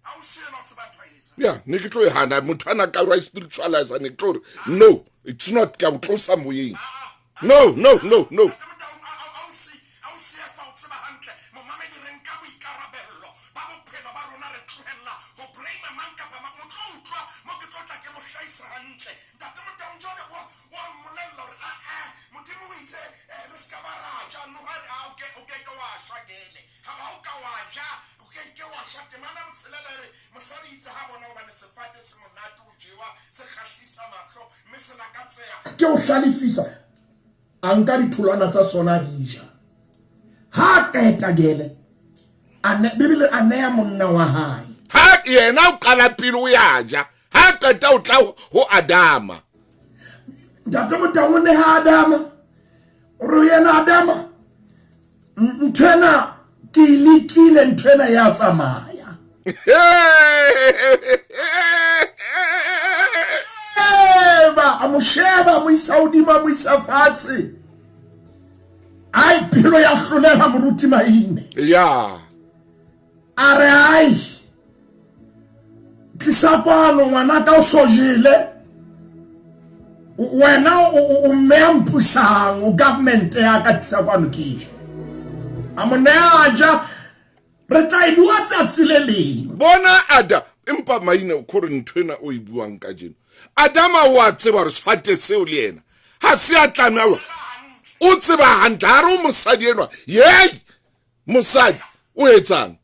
Ha o se yena o tseba ntho a e etsang. Ya, ne ke tlo e hana, motho ana ka ra spiritualize, ne ke tlo re, no, it's not, ka o tlosa moyeng. No, no, no, no. Ke o hlalefisa, a nka ditholwana tsa sona a di ja. Ha a qeta gele, a ne, Bibele a neya monna wa hae. Ha yena o qala pele o ya ja, ha qeta o tla ho Adama. Ntate Motau o neha Adama, o re ho yena, Adama, nthwena ke e lekile, nthwena ya tsamaya. Sheba, a mo sheba, a mo isa hodimo, a mo isa fatshe. Ai, pelo ya hloleha moruti Maine. Ya. A re, ai, tlisa kwano ngwanaka o so jele. Wena o mme a mpusang, o government ya ka, tlisa kwano ke je. A mo neya ja. Re tla e bua tsatsi le leng. Bona Ada, empa Maine o khore ntho ena o e buang kajeno. Adama o a tseba hore sefate seo le yena ha se a tlameha hore o tseba hantle. Ha re o mosadi enwa, yey, mosadi o etsang?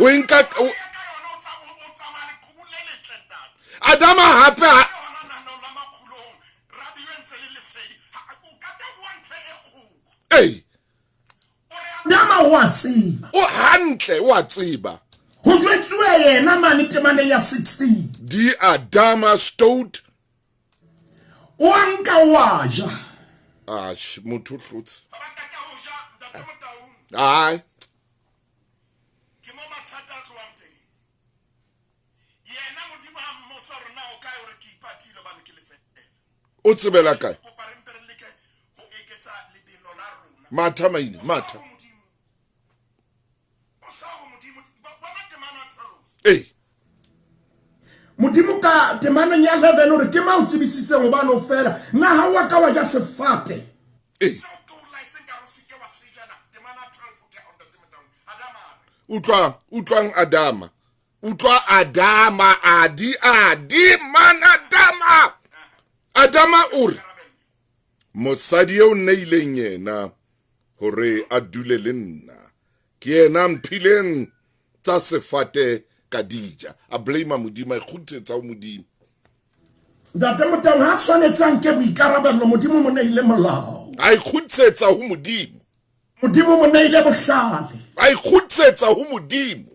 O e nka, o Adama hape ha Ei. Adama o a tseba. O hantle, o a tseba. Ho jwetsuwe yena mane temaneng ya 16. Di Adama stout. O a nka o a ja. Atjhe, motho o hlotse. Ai. Ke mo mathata a tlohang teng. Yena Modimo ha mmotsa hore na o kae, o re ke ipatile hobane ke lefeela. O tsebela kae? Kopa re mpe re leke ho eketsa lebelo la rona. Matha Maine, matha. O sa ho Modimo, bona temana 12. Ee. Modimo ka temaneng ya 11 o re ke mang o tsebisitseng hobane o fela, na ha wa ka wa ja sefate? Ee. Seo ke o laetseng ka re o se ke wa se ja na? Temana 12 ke ha o ntate Motaung. Adama a re. Utlwang, utlwang Adama. Utlwa Adama, adi, adi, man Adama. Adama o re, mosadi eo nneileng yena hore a dule le nna, ke yena a mphileng tsa sefate ka di ja. A blame Modimo, a ikgutsetsa ho Modimo. Ntate Motaung ha tshwanetse a nke boikarabello, Modimo mo neile molao. A ikgutsetsa ho Modimo. Modimo mo neile bohlale. A ikgutsetsa ho Modimo.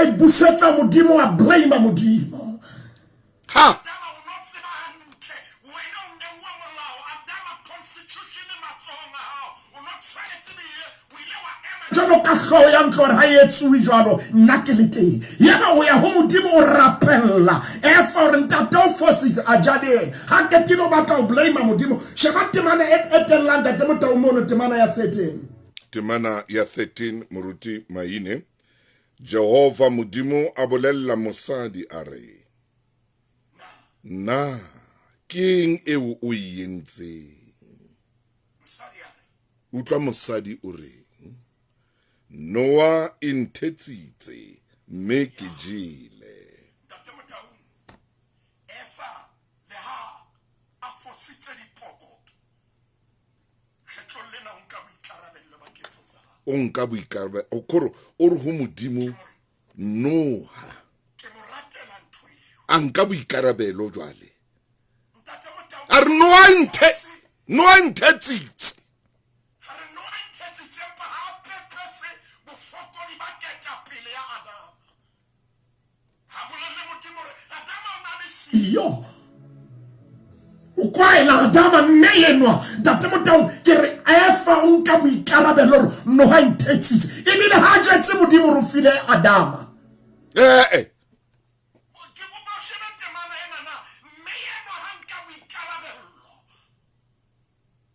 A busetsa Modimo, a blame Modimo. Ha. hlooho ya ntlo hore ha e etsuwe jwalo, nna ke le teng. Yaba o ya ho Modimo o rapella Efa hore ntate o fositse, a ja le yena. Ha qetile o batla ho blame Modimo. Sheba temana e qetellang Ntate Motau mono, temana ya 13. Temana ya 13, Moruti Maine. Jehova Modimo a bolella mosadi a re, Na keng eo o e entseng? Utlwa mosadi o reng, Noa e nthetsitse mme ke jele. Ntate Motaung, Efa leha a fositse diphokoto, kgetlong lena o nka boikarabello ba ketso tsa hae. O nka boikarabelo, o kore o re ho Modimo, Noha. Ke mo ratela ntho eo. A nka boikarabelo jwale. A re noa nthe, noa nthetsitse. A re noa nthetsitse empa ha a pepese bofokodi ba ketapele ya Adama. Ha bolelle Modimo hore Adama o na le Iyo. O kwaela Adama mme enwa Ntate Motaung ke re Efa o nka boikarabelo hore noha e nthetsitse ebile ha a jwetse Modimo hore o file Adama. Ee. Ke kopa o shebe temana ena na mme enwa ha nka boikarabello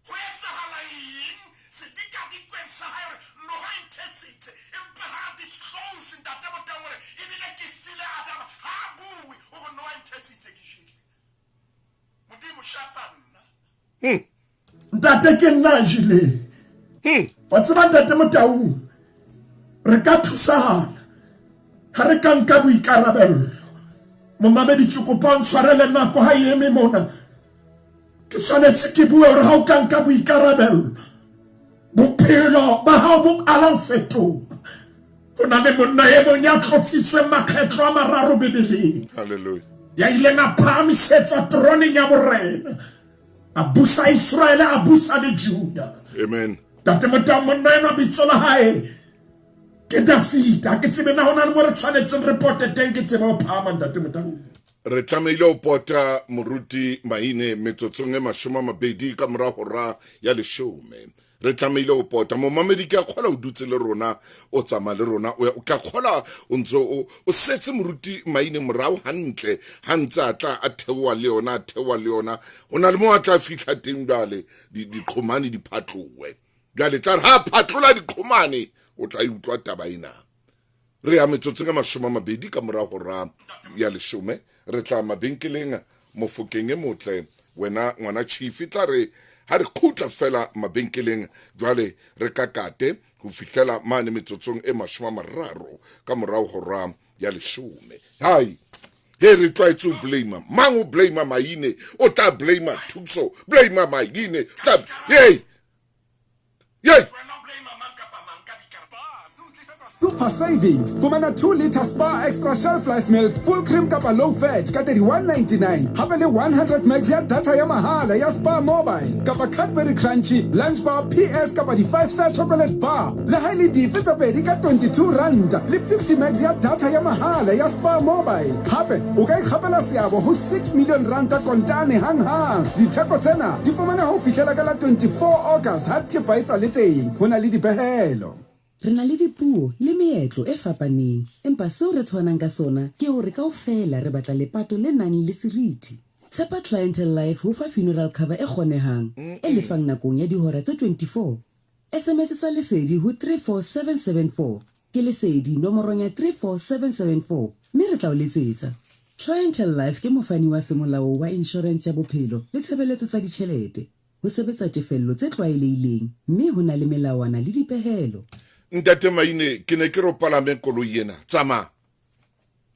ho etsahala eng sedikadikweng sa hae hore noha e nthetsitse empa ha a disclose Ntate Motaung hore ebile ke file Adama ha a bue hore noha e nthetsitse ke jele. Modimo shapa nna. Ntate ke nna a jeleng. Wa tseba Ntate Motaung, re ka thusana ha re ka nka boikarabello. Momamedi ke kopa o ntshwarele nako ha e eme mona. Ke tshwanetse ke bue hore ha o ka nka boikarabello, bophelo ba hao bo qala ho fetoha. Ho na le monna e mong ya tlotsitsweng makgetlo a mararo Bibeleng. Hallelujah. Ya ileng a phahamisetswa teroneng ya borena. A busa Iseraele, a busa le Juda. Amen. Ntate Motao, monna enwa bitso la hae ke Dafida. Ke tsebe na hona le mo re tshwanetseng re pote teng, ke tsebe ho phahama Ntate Motao. Re tlamehile ho pota Moruti Maine metsotsong e 20 ka mora hora ya leshome. Re tlamehile ho pota. Momamedi ke a kgola o dutse le rona, o tsamaya le rona, o ka kgola o ntse o o setse Moruti Maine morao hantle ha ntse a tla a theoha le yona, a theoha le yona. Ho na le mo a tla fihla teng jwale, diqhomane di phatlohe. Jwale tla re ha phatlola diqhomane, o tla e utlwa taba ena. Re ya metsotsong e 20 ka mora hora ya leshome. Re tla mabenkeleng Mofokeng e motle, wena ngwana chief. E tla re ha re kgutla fela mabenkeleng jwale re kakate ho fihlela mane metsotsong e 30 ka morao hora ya leshome. Hai, he re tlwaetse ho blame mang? O blame Maine, o tla blame Thuso, blame Maine, tla hey. Yey! Super Savings. Fumana 2 litre Spar Extra Shelf Life Milk, full cream kapa low fat ka 31.99. Hape le 100 megs ya data ya mahala ya Spar Mobile kapa Cadbury Crunchy, Lunch Bar, PS kapa di 5 Star Chocolate Bar. Le ha e le dife tse pedi ka 22 ranta le 50 megs ya data ya mahala ya Spar Mobile. Hape o ka ikgapela seabo ho 6 million ranta kontane hanghang. Ditheko tsena di fumaneha ho fihlela ka la 24 August ha thepa e sa le teng. Ho na le dipehelo. Re na le dipuo le meetlo e fapaneng, empa seo re tshwanang ka sona ke hore kaofela re batla lepato le nang le seriti. Tshepa Clientele Life ho fa funeral cover e kgonehang, e lefang nakong ya dihora tse 24. SMS tsa Lesedi ho 34774. Ke Lesedi nomorong ya 34774 mme re tla o letsetsa. Clientele Life ke mofani wa semolao wa inshorense ya bophelo le tshebeletso tsa ditjhelete. Ho sebetsa tefello tse tlwaelehileng mme ho na le melawana le dipehelo. Ntate Maine, ke ne ke re o palame koloi ena. Tsamaya.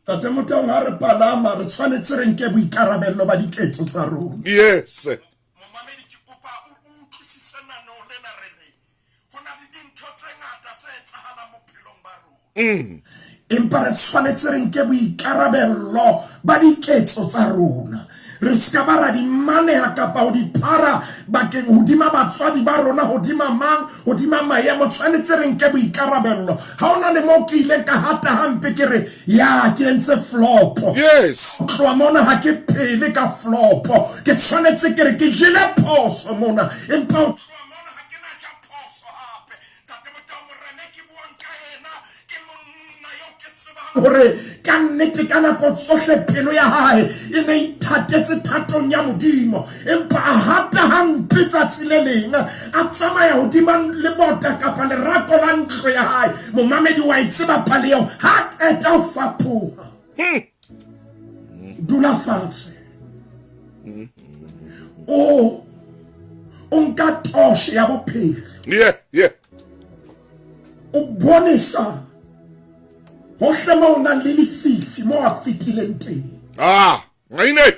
Ntate Motaung, ha re palama re tshwanetse re nke boikarabello ba diketso tsa rona. Yes. Momamedi, ke kopa o utlwisise naneo lena re re ho na le dintho tse ngata tse etsahalang bophelong ba rona. Empa re tshwanetse re nke boikarabello ba diketso tsa rona. Re se ka ba ra di maneha kapa ho di phara bakeng hodima batswadi ba rona, hodima mang, hodima maemo. Tshwanetse re nke boikarabello. Ha ho na le moo ke ileng ka hata hampe, ke re, ya, ke entse flopo. Yes. Ho tloha mona ha ke phele ka flopo. Ke tshwanetse ke re ke jele phoso mona. Empa ho tloha mona ha ke na ja phoso hape. Ntate Motau, Morena e ke buang ka Hore ka nnete ka nako tsohle pelo ya hae e ne ithatetse thatong ya Modimo, empa a hata hampe tsatsi le leng, a tsamaya hodima lebota kapa lerako la ntlo ya hae. Momamedi wa e tseba pale eo. Ha a qeta ho fapoha, dula fatshe, o o nka toshe ya bophelo. Yeah, yeah. O bonesa hohle mo o nang le lefifi mo a fetileng teng. Ah, ngaine.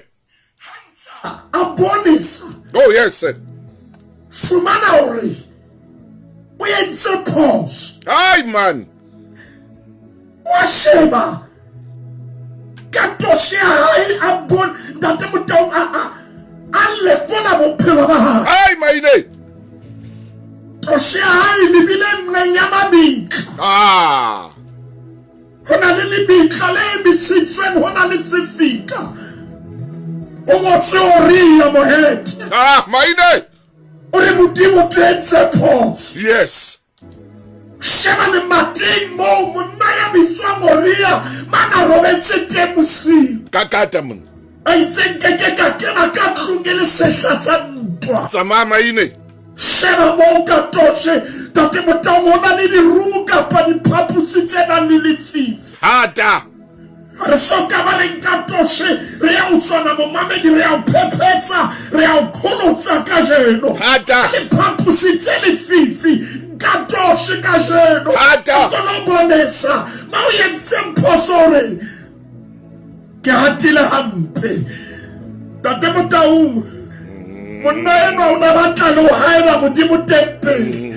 A bonesa. Oh yes. Sir. Fumana hore o entse phoso. Ai man. Wa sheba ka toshe ya hae a bon ntate Motaung a a a lekola bophelo ba hae. Ai maine. Toshe ya hae lebile nqeng ya mabitla. Ah. Ho na le lebitla le emisitsweng, ho na le sefika. O ngotse Oria Mohethe. Ah, maine. O re Modimo ke entse phoso. Yes. Sheba lemating moo monna ya bitswang Oria mana robetse teng bosiu. Ka kata monna. A itse nkeke ka kena ka tlung e le sehla sa ntwa. Tsamaya maine. Sheba moo ka toshe Tate Motaung ho na le dirumo kapa diphaposi tse nang le lefifi. Hata. Re so ka ba re nka toshe re ya o tswana momamedi re ya o phephetsa re ya o qholotsa kajeno. Hata. Diphaposi tse lefifi nka toshe kajeno. Hata. O tlo bonesa ma o entseng phoso hore ke hatile hampe. Tate Motaung monna enwa o ne batla le ho haela Modimo tempele.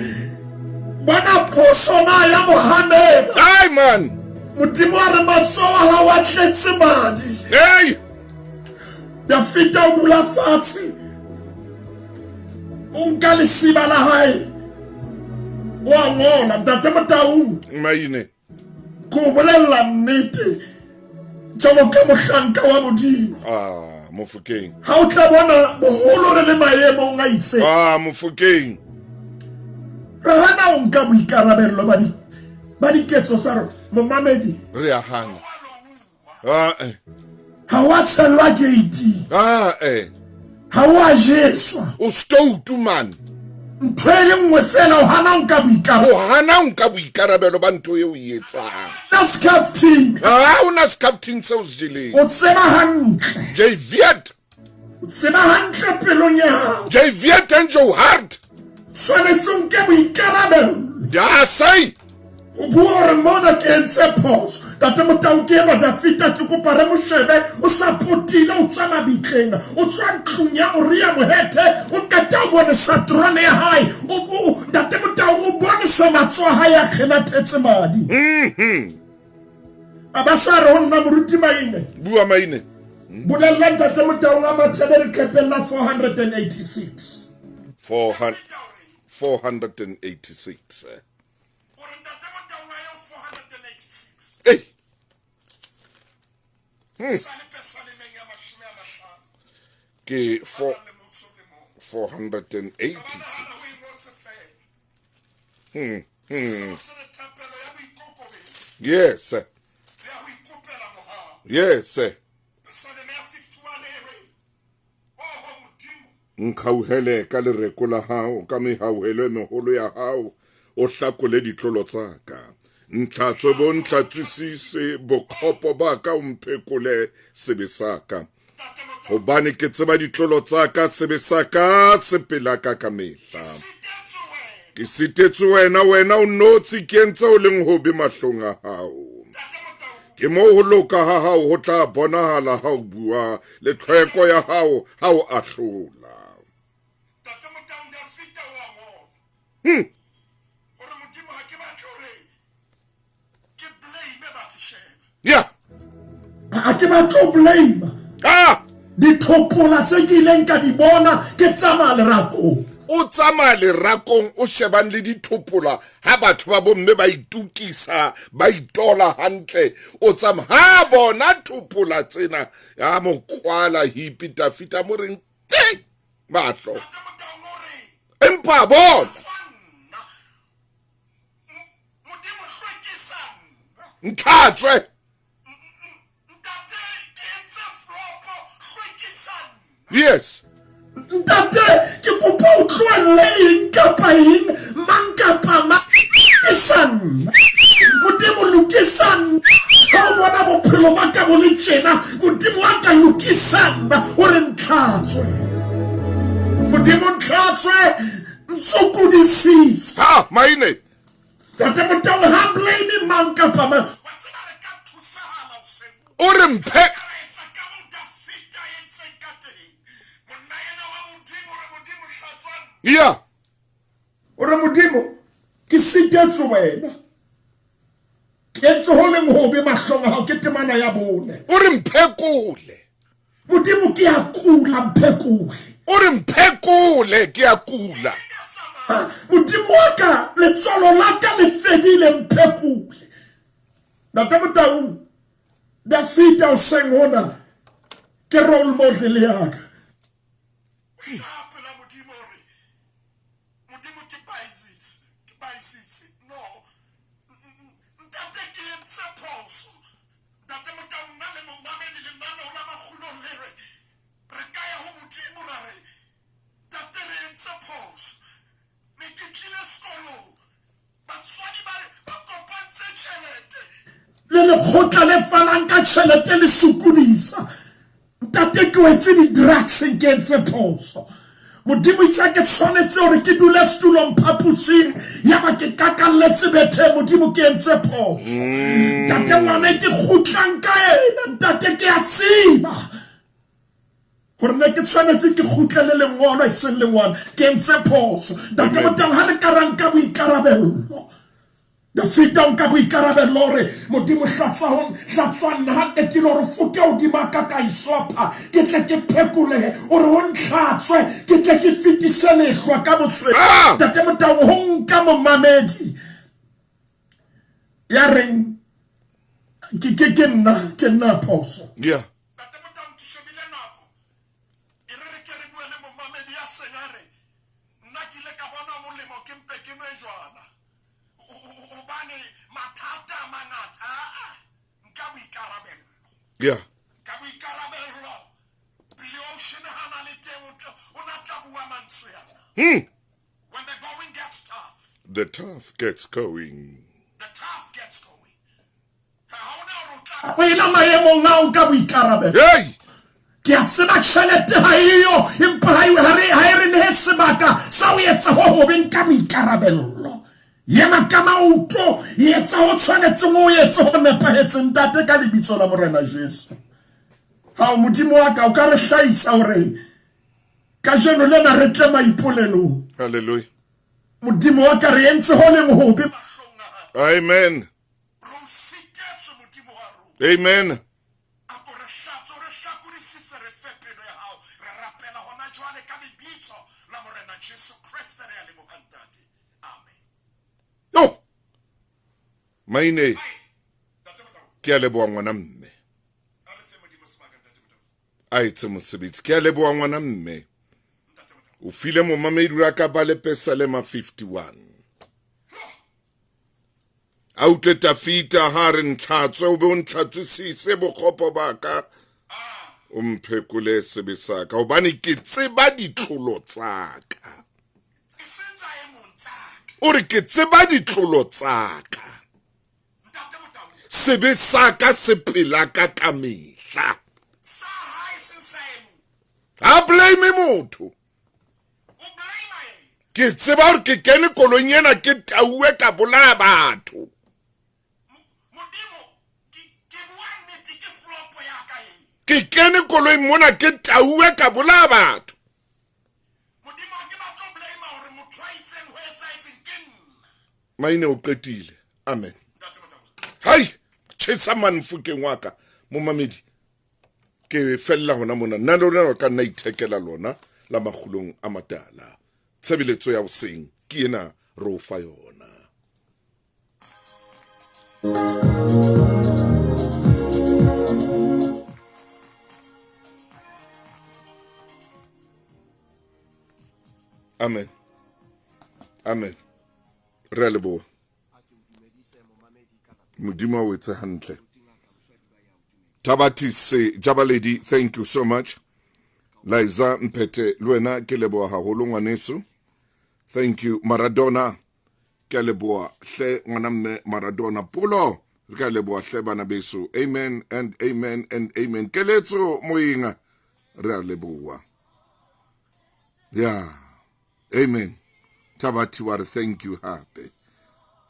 Bona phoso na ya mo hanela. Ai man. Modimo a re matsoho a hao a tletse madi. Hey! Dafita o dula fatshe. O nka lesiba la hae. O a ngola Ntate Motaung. Maine. Ke o bolella nnete jwalo ka mohlanka wa Modimo. Ah, Mofokeng. Ha o tla bona boholo re le maemong a itseng. Ah, Mofokeng. Re hana ho nka boikarabello ba di ba diketso tsa rona. Momamedi. Re a hana. Ah, eh. Ha wa tshellwa gate. Ah, eh. Ha wa jeswa. O stoutu man. Ntho e le nngwe fela o hana ho nka boikarabelo. O hana ho nka boikarabelo ba ntho eo o e etsang. Na skhafting. Ha o na skhafting seo se jeleng. O tseba hantle. Jy weet. O tseba hantle pelong ya hao. Jy weet in jou hart. Tshwanetse o nke boikarabelo. Ja, sy. O bua hore mona ke entse phoso. Tate Motau ke enwa Dafita, ke kopa re mo shebe, o sa potile, o tswa mabitleng, o tswa ntlong ya Uria Mohethe, o qeta o bonesa terone ya hae. O, o, Ntate Motau o bonesa matsoho a hae a kgenathetse madi. A ba sa re ho nna Moruti Maine. Bua Maine. Bolella Ntate Motaung a mathele leqepheng la 486. 486. Ei. Ke 486. Yes. Yes. Nkhauhele ka lereko la hao, ka mehauhelo e meholo ya hao, o hlakole ditlolo tsa ka. Ntlhatswe bo ntlhatswisise bokgopo ba ka, o mphekole sebe sa ka. Hobane ke tseba ditlolo tsa ka, sebe sa ka se pela ka ka mehla. Ke sitetswe wena, wena o notshi, ke entse o leng hobe mahlong a hao. Ke moo ho loka ha hao ho tla bonahala ha o bua, le tlhweko ya hao ha o ahlola. Yeah. Ha ke batle ho blame. Ah! Dithopola tse ke ileng ka di bona ke tsamaya lerakong. O tsamaya lerakong o shebang le dithopola ha batho ba bomme ba itukisa ba itola hantle, o tsamaya ha bona thopola tsena ya mo kwala hipi Dafita mo reng te mahlo empa bona ntlhatswe. Yes. Ntate, ke kopa o tlohelle eng kapa eng, mang kapa mang. Lokisa nna. Modimo, lokisa nna. Ha o bona bophelo ba ka bo le tjena, Modimo wa ka, lokisa nna, o re ntlhatswe. Modimo, ntlhatswe, ntsokudisise. Ha, maine. Ntate Motaung ha blame mang kapa mang. Wa tseba re ka thusahala hoseng O re mphe. Re ka etsa ka moo Dafida a entseng ka teng. Monna ena wa Modimo, o re, Modimo, hlatswa nna. Yeah. O re, Modimo, ke sitetswe wena. Ke entse ho leng hobe mahlong a hao. Ke temana ya bone. O re, Mphekole. Modimo, ke a kula, mphekole. O re, Mphekole, ke a kula. Modimo wa ka, letswalo la ka le fedile, mphekole. Ntate Motaung, Dafida hoseng hona ke role model ya ka. Hlaha pela Modimo o re, Modimo ke baisitse, ke baisitse. No. Ntate ke entse phoso. Ntate Motaung nna le momamedi lenaneo la Makgulong le re re ka ya ho Modimo ra re Ntate re entse phoso. Ne ke tlile sekolong. Batswadi ba re ba kopantse tjhelete. Le lekgotla le fanang ka tjhelete le sokodisa. Ntate ke wetse di-drugs ke entse phoso. Modimo itse ke tshwanetse hore ke dule setulong phaposing yaba ke kakalletse bethe Modimo ke entse phoso. Ntate ngwana e ke kgutlang ka ena ntate ke a tseba gore ne ke tshwanetse ke kgutle le lengolo e seng lengwana ke entse phoso. Ntate Moteng ha re ka ra nka boikarabello Dafida o nka boikarabello o re, Modimo, hlatswa ho, hlatswa nna ha qetile hore foke hodima ka ka isopha, ke tle ke phekolehe. O re o ntlhatswe, ke tle ke fetise lehlwa ka bosweu. Ah! Ntate Motaung, ho nka momamedi ya reng ke, ke, ke nna, ke nna phoso. Yeah. Ntate Motaung, ke shebile nako. E re re ke re bue le momamedi ya seng a re, nna ke ile ka bona molemo ke mpe ke nwe jwala. Hobane mathata a mangata aa nka boikarabello. Yeah. Ka boikarabello. Billy Ocean ha na le teng o na tla bua mantswe ana. When the going gets tough. The tough gets going. The tough gets going. Ha hona hore o tla Qwela maemong ao ka boikarabelo. Hey! Ke a tseba tjhelete ha eyo, empa ha e, ha re, ha e re nehe sebaka sa ho etsa ho hobe. Nka boikarabello. Ema ka maoto, etsa ho tshwanetseng o etse ho nepahetseng, Ntate, ka lebitso la Morena Jesu. Hao, Modimo wa ka, o ka re hlahisa hore kajeno lena re tle maipolelong. Hallelujah. Modimo wa ka, re entse ho leng hobe mahlong a hao. Amen. Re o sitetswe, Modimo wa rona. Amen. A ko re hlatswe, o re hlakodisise, re fe pelo ya hao. Re rapela hona jwale ka lebitso la Morena Jesu Kreste, re a leboha, Ntate. Amen. Yo! Maine, ke a leboha ngwana mme. A etse mosebetsi. Ke a leboha ngwana mme. O file momamedi wa ka ba le Pesalema 51. A utlwe Tafita ha re ntlhatswe, o be o ntlhatswisise bokgopo ba ka, o mphekole sebe sa ka, hobane ke tseba ditlolo tsa ka. O re ke tseba ditlolo tsa ka, sebe sa ka se pela ka kamehla. Ha blame motho. Ke tseba hore ke kene koloing ena ke tauwe ka bolaya batho. Ke kene koloing mona ke tauwe ka bolaya batho. Maine o qetile. Amen. Hai, tjhesa manfokeng wa ka, momamedi. Ke fella hona mona. Nna le lona ka nna ithekela lona la makgulong a matala. Tshebeletso ya hoseng ke ena re o fa yona. Amen. Amen. Re a leboha. Modimo a o etse hantle. Thabathise Jabaledi, thank you so much. Liza Mpete le wena ke leboha haholo ngwaneso. Thank you Maradona, ke a leboha hle ngwana mme Maradona. Polo, re ka leboha hle bana beso. Amen and amen and amen. Keletso Moinga, re a leboha. Yeah. Amen. Thabathi wa re thank you hape.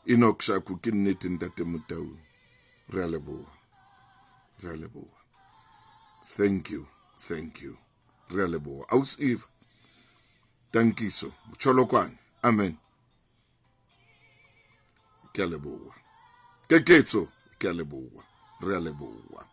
Enoch Shaku ke nnete ntate Motau. Re a leboha. Re a leboha. Thank you. Thank you. Re a leboha. Aus Eve. Tankiso. Cholokwane. Amen. Ke a leboha. Keketso. Ke a leboha. Re a leboha.